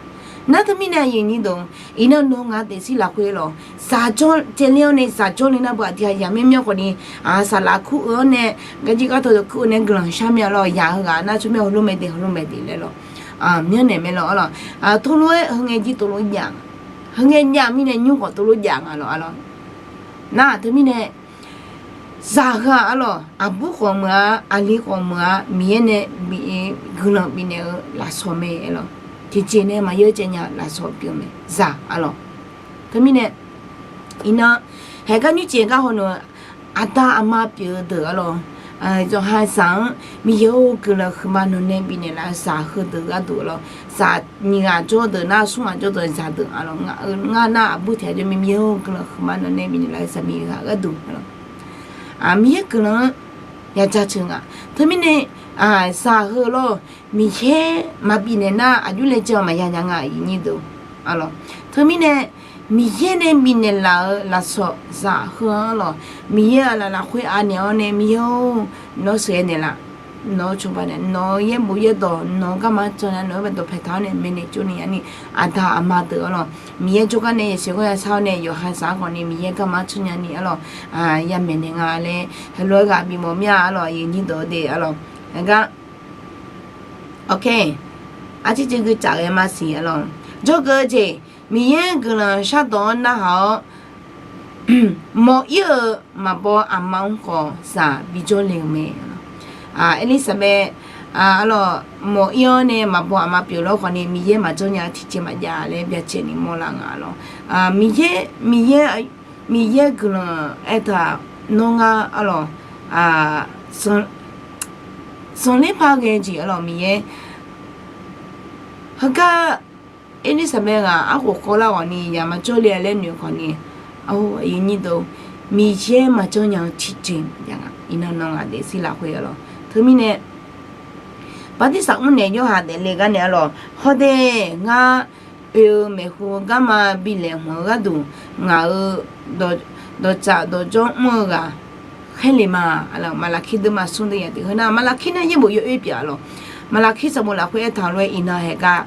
Nar teumirnae aqyuif nyir deuq, iqnan nawq ngaq daefzir lafkhoer lawq zaq jawr caevler-awr nae zaq jawrle nar beu aqdui-aq yaq myanrmyanr khawfni, saqlaq kur-eu-awr nae, garjir gartawv deuq kur-eu nae guiqlanq shar mya lawr yaq heu ghaq nar tsawrmyanr heulof mae de heulof mae de laer lawq, myanrnaeq mae lawq-a lawq. Tov lof-aer heungae jir tov lof jav, heungae jav mirnae nymr khawf tov lof jav nga lawq-a lawq. Nar teumirnae zaq heu-aq-a lawq aqbur khawf meuq-a aqli khawf meuq-a Miqyaer nae bi guiqlanq bifnaeq-eu lafsawq mae-a lawq. Tiqjeq nae maqyaer caev nya lafsawq pyeuf mae zaq-a lawq. Teumirnae iqnan haeqgar nymrcif gar hawnaeq-eu aqda aqma pyeuf-eu deuq-a lawq, yawqha zaq-anr Miqyaer-or guiqlanq huiqma nawq nae bifnaeq laf-eu zaq heudeuq gharduq-a lawq. Zaq nyiq ghaq jawr deuq nar smr ghaq jawr deuq zaqdeuq-a lawq. Ngar nar aqbur tiq ghaq jawr Miqyaer-or guiqlanq huiqma nawq nae bifnaeq laf-eu zaqmiq ghaq gharduq-a lawq. Miqyaer guiqlanq-anr ya jaceuq nga. Teumirnae zaq heu lawr Miqyaer maqbifnaeq nar aqjox laejae-awq maqya nya nga aqyuif nyir deuq-a lawq. Teumirnae Miqyaer nae bifnaeq laf-eu lafsawq zaq heu-anr lawq Miqyaer-aq laf lafkhoer anaeq-awr nae Miqyaer-or nawr sheuqghae naeqlaf, nawq-eu cawba nae nawq-eu yaerbof yaerdawq nawq-eu garma-anr can nya nawq-eu bae dawqpae taq-awr nae maeqnaeq tsovnaeq nyani aqda aqma deuq-a lawq. Miqyaer jawrgar nae yasiq gawr yasar-awr nae yawqha zaq-anr khawfni Miqyaer garma-anr can nyani-a lawq, ya maeqnaeq nga laer heulof-aer ghaq bimawf mir-a-a lawq aqyuif nyir deuq-eu de-a lawq. Aergar Arcir civ gui tsaf ghae maqsiq-a lawq. Jawrgeuf-eu jeq Miqyaer guiqlanq shardawq-anr narhaq-awr mawq-ir-eu maqbaw aqma-anr khawf zaq bijawr le-euq mae. Erlirsabaev mawq-ir-awr nae maqbaw aqma pyeuf lawr khawfni Miqyaer maqjanr nya tiqjeq maqjav laer byacaevni mawrlar nga lawq. Miqyaer, Miqyaer, Miqyaer guiqlanq aertaq nawr ngar-a lawq, zanqler par ghae jeq-a lawq Miqyaer. Heugar Erlirsabaev ghaq arkhof khawvlar ghawqni yaq maqjawr le-a laer noeq khawfni, aqyuif nyir deuq, Miqyaer maqjanr nya-eu tiqjeq maqjav nga. Iqnan nawq ngaq daefzir lafkhoer-a lawq. Teumirnae bartirsaq mrnaeq yawhaq daefle gar nae-a lawq, hawdae ngar oe-eu maeqhu garma bilaeq hmq-eu gharduq ngaq-euq dawqtsaf dawqjawr mr-eu ghaq khaerle ma. Maqlaqkir deuvma smr deuv yaq tiq heu nar maqlaqkir nar yaerbof yawoer pyeuf-a lawq. Maqlaqkir sanqbof lafkhoer aertaq lof-aer iqnan haeqgar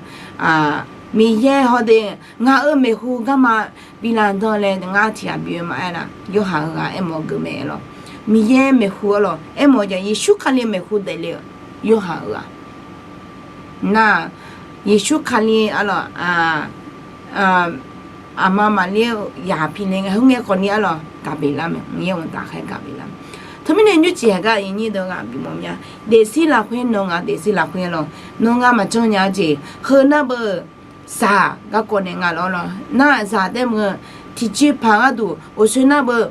Miqyaer hawdae ngaq-euq maeqhu garma bilaeq danr laer ngar tiq ghaq bi-eu maqaer nar yawhaq-eu ghaq aermawf-eu geuf mae-a lawq. Miqyaer maeqhu-a lawq aermawf-eu jeq Yeqsur Kali maeqhu daefle-eu yawhaq-eu ghaq nar Yeqsur Kali-a lawq, aqma maqler-eu yaq pi le ngae heu ngae khawfni-a lawq gaqbeq lar mae. Miqyaer mqtav khaer gaqbeq lar mae. Teumirnae nymrcif haeqgar aqyuif nyir deuq ghaq bimawf mya, daefzir lafkhoer nawq ngaq daefzir lafkhoer-a lawq, nawr ngar maqjanr nya-eu jeq heu nar beu zaq garkawv naeq nga lawq-a lawq. Nar zaq taef meuq-eu tiqjeqpaq gharduq oqsoe nar beu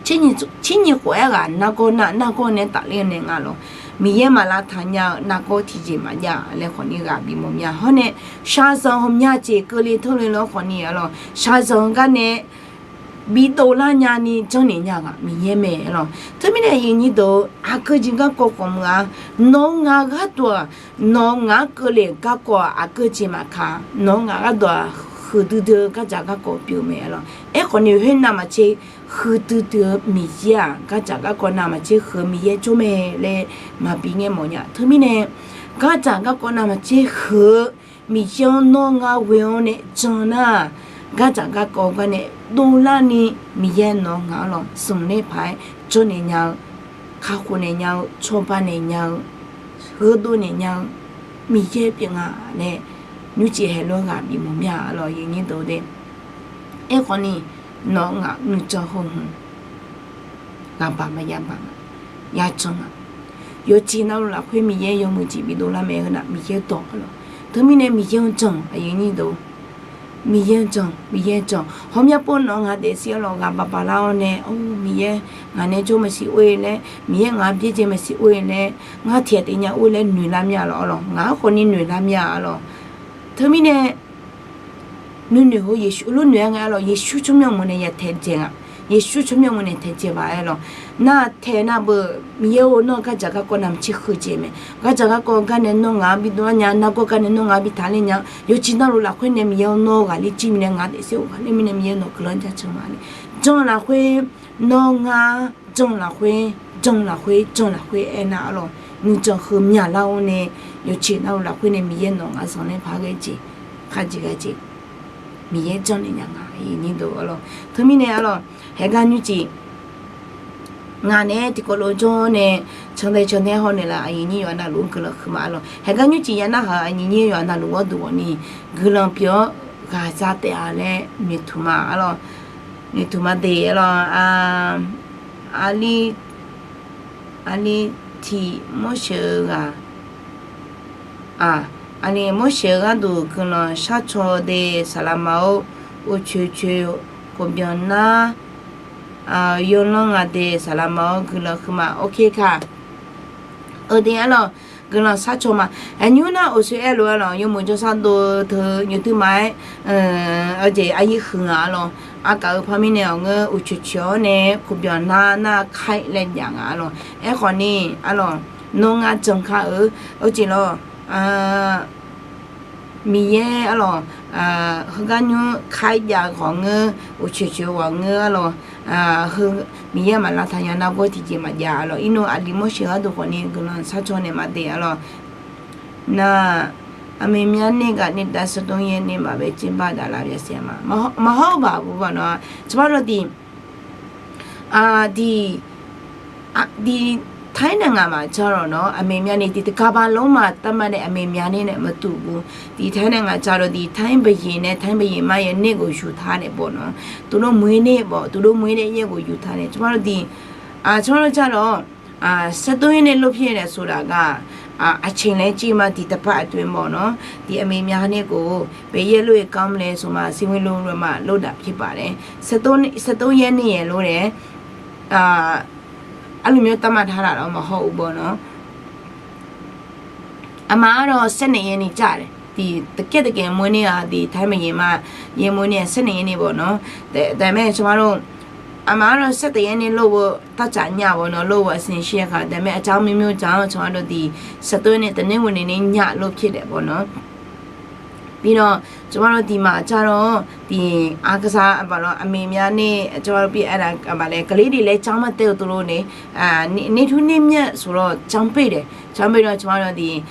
tser nyiq khof-aer ghaq nargawr nar nargawr nae tafler-eu nae nga lawq. Miqyaer maqlavtaq nya-eu nargawr tiqjeq maqjav laer khawfni ghaq bimawf mya. Hawr nae shaqzanq ghawqmya jeq keuvle teurle lawr khawfni-a lawq shaqzanq-eu gar nae bidov lar nyani janrnaeq nya ghaq Miqyaer mae-a lawq. Teumirnae aqyuif nyir deuq aqgeu jeq garkawv khawf meuq-a. Nawq-eu ngaq gharduq-aq nawq-eu ngaq-anr keuvle garkawv-aq aqgeu jeq maqkaq nawq-eu ngaq gharduq-aq huiqdui dui-eu gardzaq garkawv pyeuf mae-a lawq. Aerkhawfni khoer navmaqtser huiqdui dui-eu Miqyaer-aq gardzaq garkawv navmaqtser huiq-eu Miqyaer jawr mae laer maqbi ngaer mawf nya. Teumirnae gardzaq garkawv navmaqtser huiq-eu Miqyaer-anr nawr ngar ghoe-awr nae jan nar-aq, gardzaq garkawv gar nae dovlarni Miqyaer nawq-eu ngaq-anr lawq smq ler paq-aer janrnaeq nya-eu, kakhof naeq nya-eu, cawba naeq nya-eu, gheudov naeq nya-eu Miqyaer pyeuf nga laer nymrcif haeq lof-aer ghaq bimawf mya-a lawq. Aqyuif nyir deuq-eu de, aerkhawfni nawq-eu ngaq nuijan heu hmq ghaqbaq maqya baq nga, ya jan nga. Yawqjeq navluf lafkhoer Miqyaer yawmuiq jeq bidov lar mae heu nar Miqyaer dawq-a lawq. Teumirnae Miqyaer-anr jan aqyuif nyir deuq-eu Miqyaer-anr jan, Miqyaer-anr jan. Ghawqmya pov nawq-eu ngaq daefzir-a lawq ghaqbaq baq lar-awr nae, or Miqyaer ngaq nae jawr maqsiq or-e laer, Miqyaer ngaq-anr byaerdzae maqsiq or-e laer, ngar tiq ghaq tiv nya or laer noeqlar mya lawq-a lawq. Ngaq-anr khawfni noeqlar mya-a lawq. Teumirnae nuinoeq heulof noeq-aer ngae arlawq, Yeqsur tsawrmyanr meuq nae ya taedzae nga. Yeqsur tsawrmyanr meuq nae taedzae ma arlawq. Nar tae nar beu, Miqyaer-or, nawr-eu gardzaq garkawv navmaqtser kheudzae mae. Gardzaq garkawv gar nae nawr ngaq-anr bi dov-ar nya, nargawr gar nae nawr ngaq-anr bi taqler nya. Yawqjeq navluf lafkhoer nae Miqyaer-or, nawr-eu ghaqler jir mirnae ngaq daefser-eu ghaqler mirnae Miqyaer nawq guiqlanq jaceuq ma ni. Jan lafkhoer, nawr ngar, jan lafkhoer, jan lafkhoer, jan lafkhoer aernar arlawq, nuijan heu myaqlar-awr nae, yawqjeq navluf lafkhoer nae Miqyaer nawq ngaq zanq laer paq ghae jeq, kharjeq ghae jeq, Miqyaer janrnaeq nya nga, aqyuif nyir deuq arlawq. Teumirnae arlawq, haeqgar nymrcif ngaq naeq-aer tiqkawv lof jawr nae, candae candae haw naeqlaf, aqyuif nyir yawqha navluf-anr guiqlanq huiqma arlawq. Haeqgar nymrcif ya narhaq-euq aqyuif nyir yawqha navluf gharduq ghawqni, guiqlanq pyeuf-awr ghaqzaq taef-a laer noeqtmq ma arlawq. Noeqtmq ma de arlawq. Aqli, aqli tiq Morseq-eu ghaq, aqli Morseq-eu gharduq guiqlanq sharcaw de, saqlaqma-or, uqcoeq coeq khofbyanq nar, yawlanr nga de, saqlaqma-or, guiqlanq huiqma. Ok ka. Eu de arlawq, guiqlanq sharcaw ma. Aqnymr nar oqsoe aerlof arlawq, yawmuiq jawrshar dov teu nyoeqdui ma-aer, aqjeq aqyir huiq nga arlawq. Aqgaf-eu par mirnae awq ngeur uqcoeq coeq-awr nae khofbyanq nar nar kar laer jav nga arlawq. Aerkhawf ni arlawq, nawr ngar jan kar-eu, uqcif lawr, Miqyaer arlawq, heugar nymr kar jav ghawq ngeur, uqcoeq coeq ghawq ngeur arlawq, Miqyaer maqlavtaq nya nargawr tiqjeq maqjav arlawq. Irnov aqli Morseq gharduq khawfni guiqlanq sharcaw naeq ma de arlawq. Nar, aqmeq myavnae ghaq nae dav สิบสอง yaernae maqbae เจ็ด bav daqlar byasae ma. Maqhawr-eu baq bu baq nawr, tsawrhaq lawr diq, diq, diq, ไทย nae ngaq maqja lawq nawr, aqmeq myavnae diq taqkaq baq lawr maqtav ma nae aqmeq myavnae nae maqtuq bu. Diq ไทย nae ngaq ja lawq diq ไทย bayeq nae ไทย bayeq ma yaernae ghof yuq taq nae bawq nawr. Tuqlov muiq-ir nae bawq, tuqlov muiq-ir nae yaer ghof yuq taq nae tsawrhaq lawr diq, tsawrhaq lawr ja lawq. สิบสอง yaernae lov pyaer nae sawq daq gar, aqceq laer civ ma diq taqpar aqtoeq mawf nawr, diq aqmeq myavnae ghof, baeq yaer lov-ir kamr laer sawq ma, สิบสอง yaernae lov daq pyaer baq laer, สิบสอง yaernae yaer lov laer, arlmyawr tav ma taq laf lawr maqhawr-eu bawq nawr. Aqma arlawq สิบสอง yaernae jar laer diq taqkaer taqkaer moe nae-aq diq ไทย bayeq ma, yaer moe nae สิบสอง yaernae bawq nawr. Daef mae tsawrhaq lawr, aqma arlawq สิบสอง yaernae lov-eu tartsaf nya bawq nawr, lov-eu aqsiq shir-a ka daef mae, aqcawq mymr mymr dzaq-anr tsawrhaq lawr diq สิบสอง yaernae taqnaer ghof naeq nae nya lov pyaer daef bawq nawr. Bi nawr, tsawrhaq lawr diq maqja lawr diq, aqkaqsaq aqbaq lawr aqmeq myavnae tsawrhaq lawr bi aer-a aqbaq laer กรีก-ir laer janr ma tae-eu tuvlov nae, nae tur nae myar sawq lawr janr bae daef, janr bae lawr tsawrhaq lawr diq,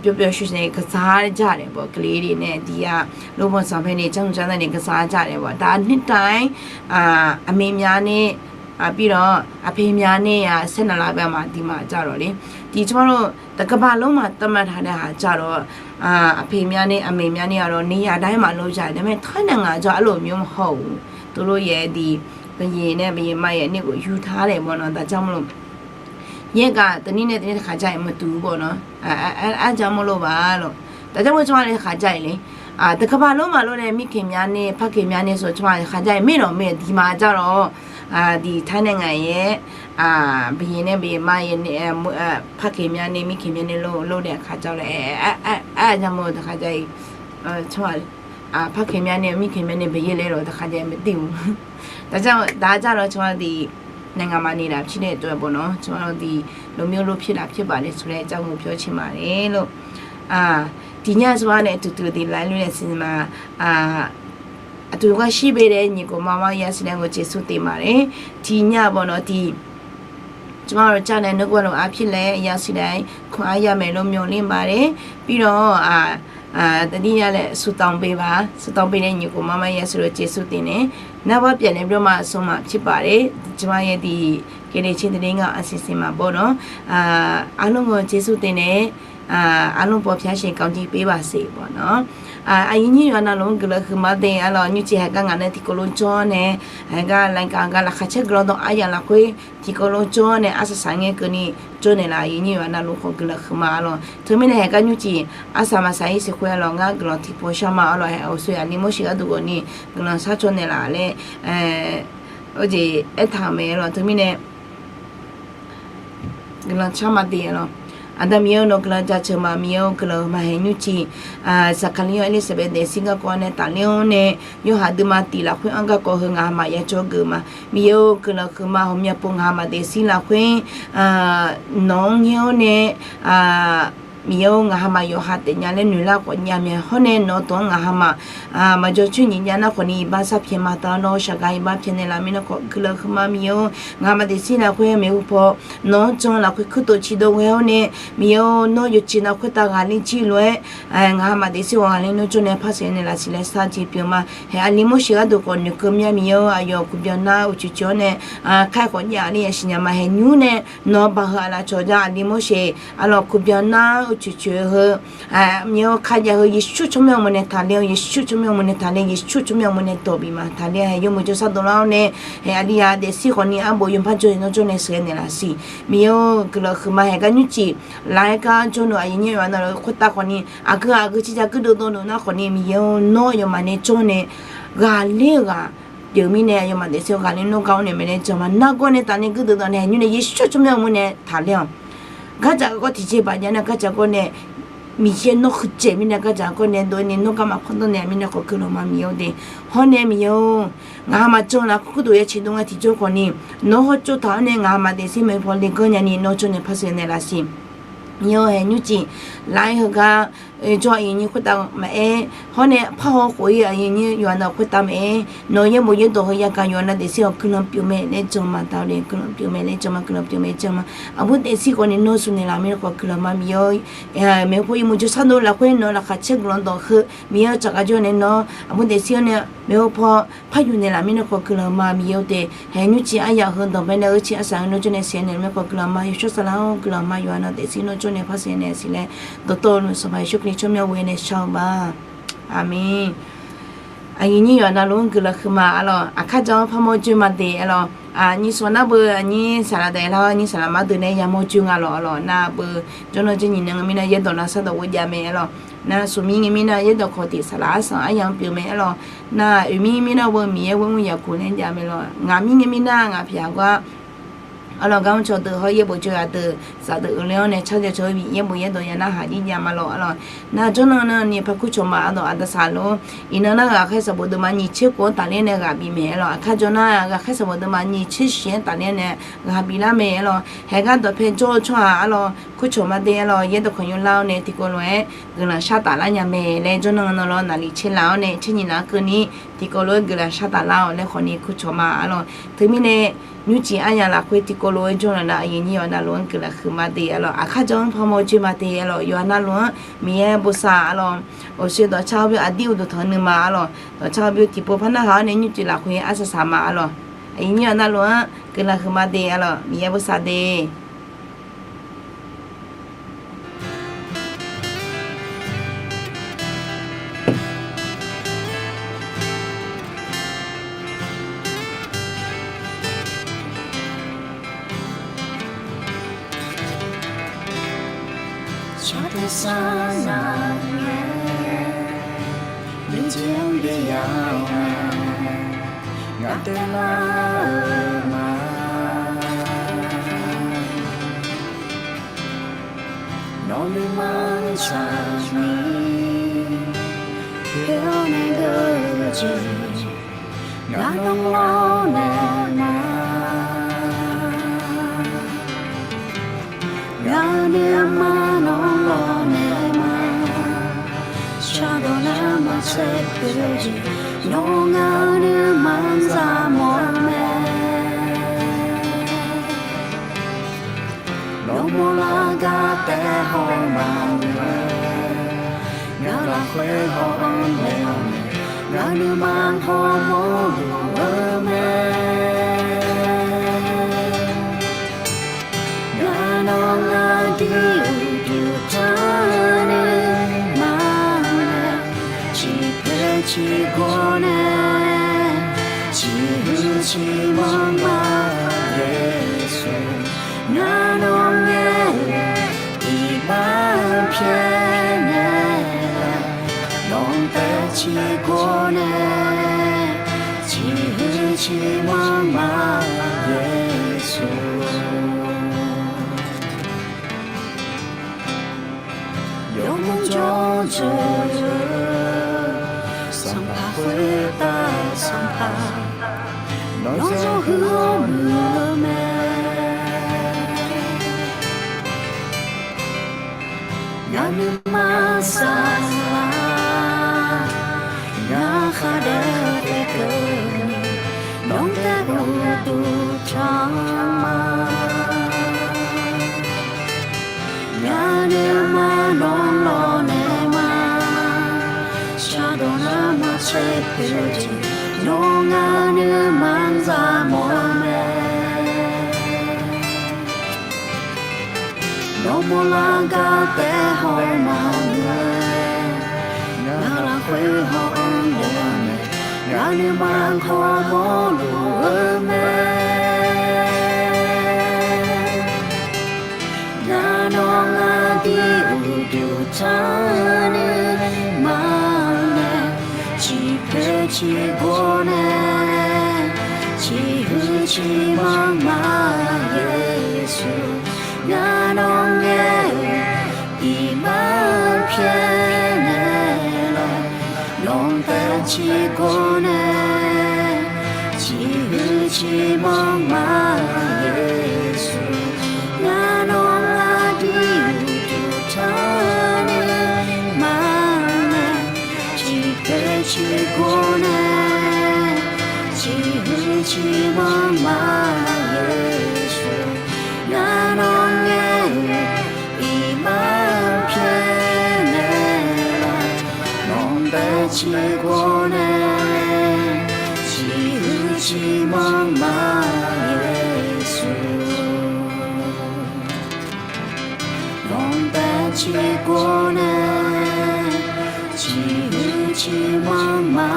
pyawr pyawr shuir shuir nae kaqsaq jar daef bawq กรีก-ir nae diq-a, lov bawq sanqpae nae janr janr nar nae kaqsaq jar daef bawq taq nae taef-aer, aqmeq myavnae, bi lawr aqpaeq myavnae-a saer naq lar bae ma diq maqja lawq le. Diq tsawrhaq lawr taqkaq baq lawr maqtav ma taq nae haq ja lawq. Aqpaeq myavnae aqmeq myavnae-a lawr nae yadaq-aer maqlov ja daef mae, ไทย nae ngaq ja arlawq mymr haw-euq tuvlov yaer diq, bayeq nae bayeq ma yaer nae ghof yuq taq laer bawq nawr daq jar mawr lawq. Yaer gaq taqnir nae taqnir taqkhaq ja-iq maqtuq bawq nawr, arjar mawr lov baq lawq. Daq jar mawr tsawrhaq nae taqkhaq ja-iq le. Taqkaq baq lawr maqlov nae mirkeq myavnae parkeq myavnae sawq tsawrhaq taqkhaq ja-iq maernawq mae diq maqja lawq. Diq ไทย nae ngaq yaer, bayeq nae bayeq ma yaer nae, parkeq myavnae mirkeq myavnae lov lov nae taqkhaq ja lawq, arjar mawr taqkhaq ja-iq, tsawrhaq parkeq myavnae mirkeq myavnae baeq yaer laer lawq taqkhaq ja-iq maqtuq. Daq jar lawr tsawrhaq diq, nae ngaq maqni laf pir nae tov-aer bawq nawr tsawrhaq lawr diq, lawqmyawr lov pyaer laf pyaer baq nae sawq laer jar mawr pyawr caer ma le lawq. Tiq nyar tsawrhaq nae tuq tuq diq lar luf nae siq ma, aqtuq gar shir bae nae nyiq khof ma ma yasiq nae ghof jeqsur teq ma le. Tiq nyar bawq nawr diq, tsawrhaq lawr jar nae naqgawr lawq arpir laer yasiq nae-aer kanq ar ya maeq lawr myaw ler ma le. Bi lawr, taqdir ya laer suqtanq bae baq, suqtanq bae nae nyiq khof ma ma yasiq lawr jeqsur teq nae, narbar pyaf nae byawr ma sanq ma pyaer baq le. Tsawrhaq yaer diq, keuvle caer taqle ngar aqsiq siq ma bawq nawr, arlmr ghof jeqsur teq nae, arlmr paw pyar sheuq kanq jir pyeuf baq siq bawq nawr. Aqyuif nyir yawqha navluf-anr guiqlanq huiqma de arlawq. Nymrcif haeqgar ngaq nae tiqkawv lof jawr nae, haeqgar รายการ gar laqkhaq caer guiqlanq dawq aryamq lafkhoer tiqkawv lof jawr nae arsaq saq ngae keuvni jawr naeqlaf, aqyuif nyir yawqha navluf khawf guiqlanq huiqma arlawq. Teumirnae haeqgar nymrcif arsaq maqsaq-ir siq khoer arlawq, ngar guiqlanq tiqpawf shar ma arlawq. Haeq awq soeq aqli Morseq gharduq ghawqni guiqlanq sharcaw naeqlaf laer, oejeq aertaq-euq mae arlawq. Teumirnae guiqlanq shar ma de arlawq. Aqda Miqyaer-eu, nawq guiqlanq jaceuq ma. Miqyaer-eu, guiqlanq-euq ma haeq nymrcif, Saqkaqli-anr Erlirsaeqbaev daefzir garkawv nae tafler-anr nae, yawhaiq duima tiq lafkhoer-anr garkawv heu ngaq hamaf ya jawrgeuf ma. Miqyaer-eu, guiqlanq huiqma ghawqmya pov ngaq hamaf daefzir lafkhoer nawq-anr nyaer-awr nae, Miqyaer-eu, ngaq hamaf yawqha taef nya laer noeqlar khawf nya mae. Hawr nae nawq-eu dawq-anr ngaq hamaf maqjawr coer nyiq jav nar khawfni iqbax sar pyaeq ma. Taf nawr shaqgaq iqbax pyaeqnaeq laf mirnae khawf guiqlanq huiqma. Miqyaer-eu, ngaq hamaf daefzir lafkhoer maeqhu paw nawq-anr jan lafkhoer kuirtof ciqdov ghae-awr nae, Miqyaer-eu, nawr yawqjeq nav khoertav ghaqler jir lof-aer, ngaq hamaf daefzir ghaq ghaqler nawr jawr nae par saef naeq laf siq laer sar jeq pyeuf ma. Haeq aqli Morseq gharduq khawf noeqkeuv mya Miqyaer-eu, aqyawf kuqbyan nar uqcoeq coeq-awr nae, kar khawf jav aqli yasiq nya ma. Haeq nymr nae nawq-eu baq heu aqlaf cawq ja aqli Morseq, arlawq kuqbyan nar uqcoeq coeq heu, Miqyaer-eu, kar jav heu Yeqsur tsawrmyanr-eu mawr nae taqler-awr, Yeqsur tsawrmyanr-eu mawr nae taqler, Yeqsur tsawrmyanr-eu mawr nae dawq bif ma. Taqler haeq yawmuiq jawrsar dovlar-awr nae, haeq aqli ya daefzir khawfni arbof yawpar jawr nae nawr jawr nae sheuqghae naeq laf siq. Miqyaer-eu, guiqlanq huiqma haeq gar nymrcif laf-aer gar jawrluf aqyuif nyir yawqha navluf khoertav khawfni aqgeu aqgeu ciqja guirdeuv dawvluf nar khawfni Miqyaer-eu, nawr aqyawfmaf nae jawr nae ghaqler-eu ghaq pyeuf mirnae aqyawfmaf daefzir-eu ghaqler nawr gar-awr nae maeqnaeq jan ma. Nargawr nae taf nae guirdeuv dawv nae haeq nymr nae Yeqsur tsawrmyanr-eu mawr nae taqler-awq. Gardzaq garkawv tiqjeq baqjav nae gardzaq garkawv nae, Miqyaer nawr huiqdzaeq mirnae gardzaq garkawv nae dov-aer nae nawr garma pardawr naeq-a mirnae khawf guiqlanq ma Miqyaer-eu de. Hawr nae Miqyaer-eu, ngaq hamaf jan lafkhoer kuirtof ya ciqdov ngae tiqjawr khawfni, nawr hawr tsovtaq-awr nae ngaq hamaf daefzir maeqhu paw le ganr nyani nawr jawr nae par saef naeq laf siq. Miqyaer-eu, haeq nymrcif laf-aer heugar jawr aqyuif nyir khoertav maqaer, hawr nae parhaw khof-ir aqyuif nyir yawqha navluf khoertav maqaer, nawq-eu yaerbof yaerdawq heu yagaq yawqha nav daefzir-awq guiqlanq pyeuf mae laer jan ma. Taf-eu le guiqlanq pyeuf mae laer jan ma, guiqlanq pyeuf mae jan ma. Aqbur daefzir khawfni nawr zmq naeq laf mirnae khawf guiqlanq ma Miqyaer-eu, maeqhu paw yawmuiq jawrsar dov lafkhoer nawq-eu laqkhaq caer guiqlanq dawq heu Miqyaer-eu tsaq gar jawr nae nawr aqbur daefzir-awr nae maeqhu paw par yuf naeq laf mirnae khawf guiqlanq ma Miqyaer-eu de. Haeq nymrcif aryaq heu danqbae nae-eu ciq arsaq heu nawr jawr nae saef naeq laf mirnae khawf guiqlanq ma. Yawshawr saflar-awr guiqlanq ma yawqha nav daefzir nawr jawr nae par saef naeq siq laer dawqtawvluf Sanqpaq Yeqsur Kali tsawrmyanr ghoe nae shar-eu ma. Aqmeq. Aqyuif nyir yawqha navluf-anr guiqlanq huiqma arlawq. Aqkar jan-anr parmawr joer ma de arlawq. Aqnyir sawq nar beu aqnyir saqlaq daeflar-awr aqnyir saqlaq mar deuq nae yamawr joer nga lawq arlawq. Nar beu jawrnan jir nyiq nan ngae mirnae yaerdawq nav sar dawq ghoe jav mae arlawq. Nar smq mir ngae mirnae yaerdawq kawq tiq saqlaq arsanq aryamq pyeuf mae arlawq. Nar oeq mir mirnae beu Miqyaer ghoer mr yaqkuq nae jav mae lawq. Ngaq mir ngae mirnae ngaq pyaq gar arlawq gar mr cawq deuq hawr yaerbof jawr-aq deuq safdeuq uiqler-awr nae carjae cawq-eu Miqyaer bof yaerdawq ya narhaq jir jav ma lawq arlawq. Nar jawrnan navni par kurcawq ma arlawq. Aqda saqlor iqnan nar ghaqkhaer sanqbof deuq ma nyiq tser khof-anr tafler nae ghaq bif mae arlawq. Aqkar jawr nar ghaqkhaer sanqbof deuq ma nyiq tser shif-anr tafler nae ghaq biflar mae arlawq. Haeq gar dawqpae jawr-eu tsawrhaq arlawq kurcawq ma de arlawq. Yaerdawq kawq yawlar-awr nae tiqkawv lof-aer guiqlanq shar taflar nya mae laer jawrnan navluf naqliq caer laf-awr nae caer nyiq laf-anr keuvni tiqkawv lof-aer guiqlanq shar taflar-awq laer khawfni kurcawq ma arlawq. Teumirnae nymrcif aryaq lafkhoer tiqkawv lof-aer jawrlaf nar aqyuif nyir yawqha navluf-anr guiqlanq huiqma de arlawq. Aqkar jan-anr parmawr joer ma de arlawq. Yawqha navluf-anr Miqyaer bosav arlawq. Awqshoe dawqcar-eu bymr aqdir uqduq tanq nuima arlawq. Dawqcar-eu bymr tiqpov par narhaq-awr nae nymrcif lafkhoer arsaq saq ma arlawq. Aqyuif nyir yawqha navluf-anr guiqlanq huiqma de arlawq. Miqyaer bosav de. Tsawrhaq tersar nar-aq, miqjeq-anr bi ya-awr, ngaq deuq lar-eu ma. Nawq nuima-anr tsaqni khoer-awr nae geur-eu jeq, ngaq nawr lawrnaeq ma. Ngaq-euq nuima nawr lawrnaeq ma. Shardawq nar maqtser pyeuf-eu jeq, nawr ngaq-euq nuima-anr za mawf-eu mae. Nawmaf lar gar taef haw maqmuiq-a, ngaq lafkhoer haw-anr naeq-awr nae, ngaq nuima hawmawr luf-eu mae. Ngaq nawr ngaq dui uqduq tanqnymr ma nae, ciqpoeq ciqgawr nae, ciqhuiq ciqmanr ma Yeqsur. Ngaq nawr ngae-eu iqbax pyaeqnaeq-a, nawq-anr taef ciqgawr nae, ciqhuiq ciqmanr ma Yeqsur. yawmuiq jawr-eu, Sanqpaq khoertav Sanqpaq, nawr yawhuiq-awr muiq-eu mae. Ngaq nuima saqlaq, ngaq khaqdaeq taef-eu, nawq-anr taef-eu uqduq taq ma. Ngaq nuima nawq lawq naeq ma. Shardawq nar maqtser poeq-eu jeq, nawr ngaq nuima zaq mawf-eu mae. Nawr mawrlar gar taef haw maqngeur-a, ngaq lafkhoer haw-anr daef-eu mae. Ngaq nuima kawq mawrluf-eu mae. Ngaq nawq ngaq dir uqduq taq nuima nae, ciqpoeq ciqgor nae, ciqhuiq ciqmanq ma Yeqsur. Ngaq nawq ngae-eu iqbax pyaeqnaeq laf, nawq-anr taef ciqgor nae, ciqhuiq ciqmanq ma Yeqsur. Ngaq nawq ngaq dir uqduq taq nuima nae, ciqpoeq ciqgor nae, ciqhuiq ciqmanq ma Yeqsur. Ngaq nawq ngae-eu iqbax pyaeqnaeq laf, nawq-anr taef ciqgor nae, ciqhuiq ciqmanq ma Yeqsur. Nawq-anr taef ciqgor nae, ciqhuiq ciqmanq ma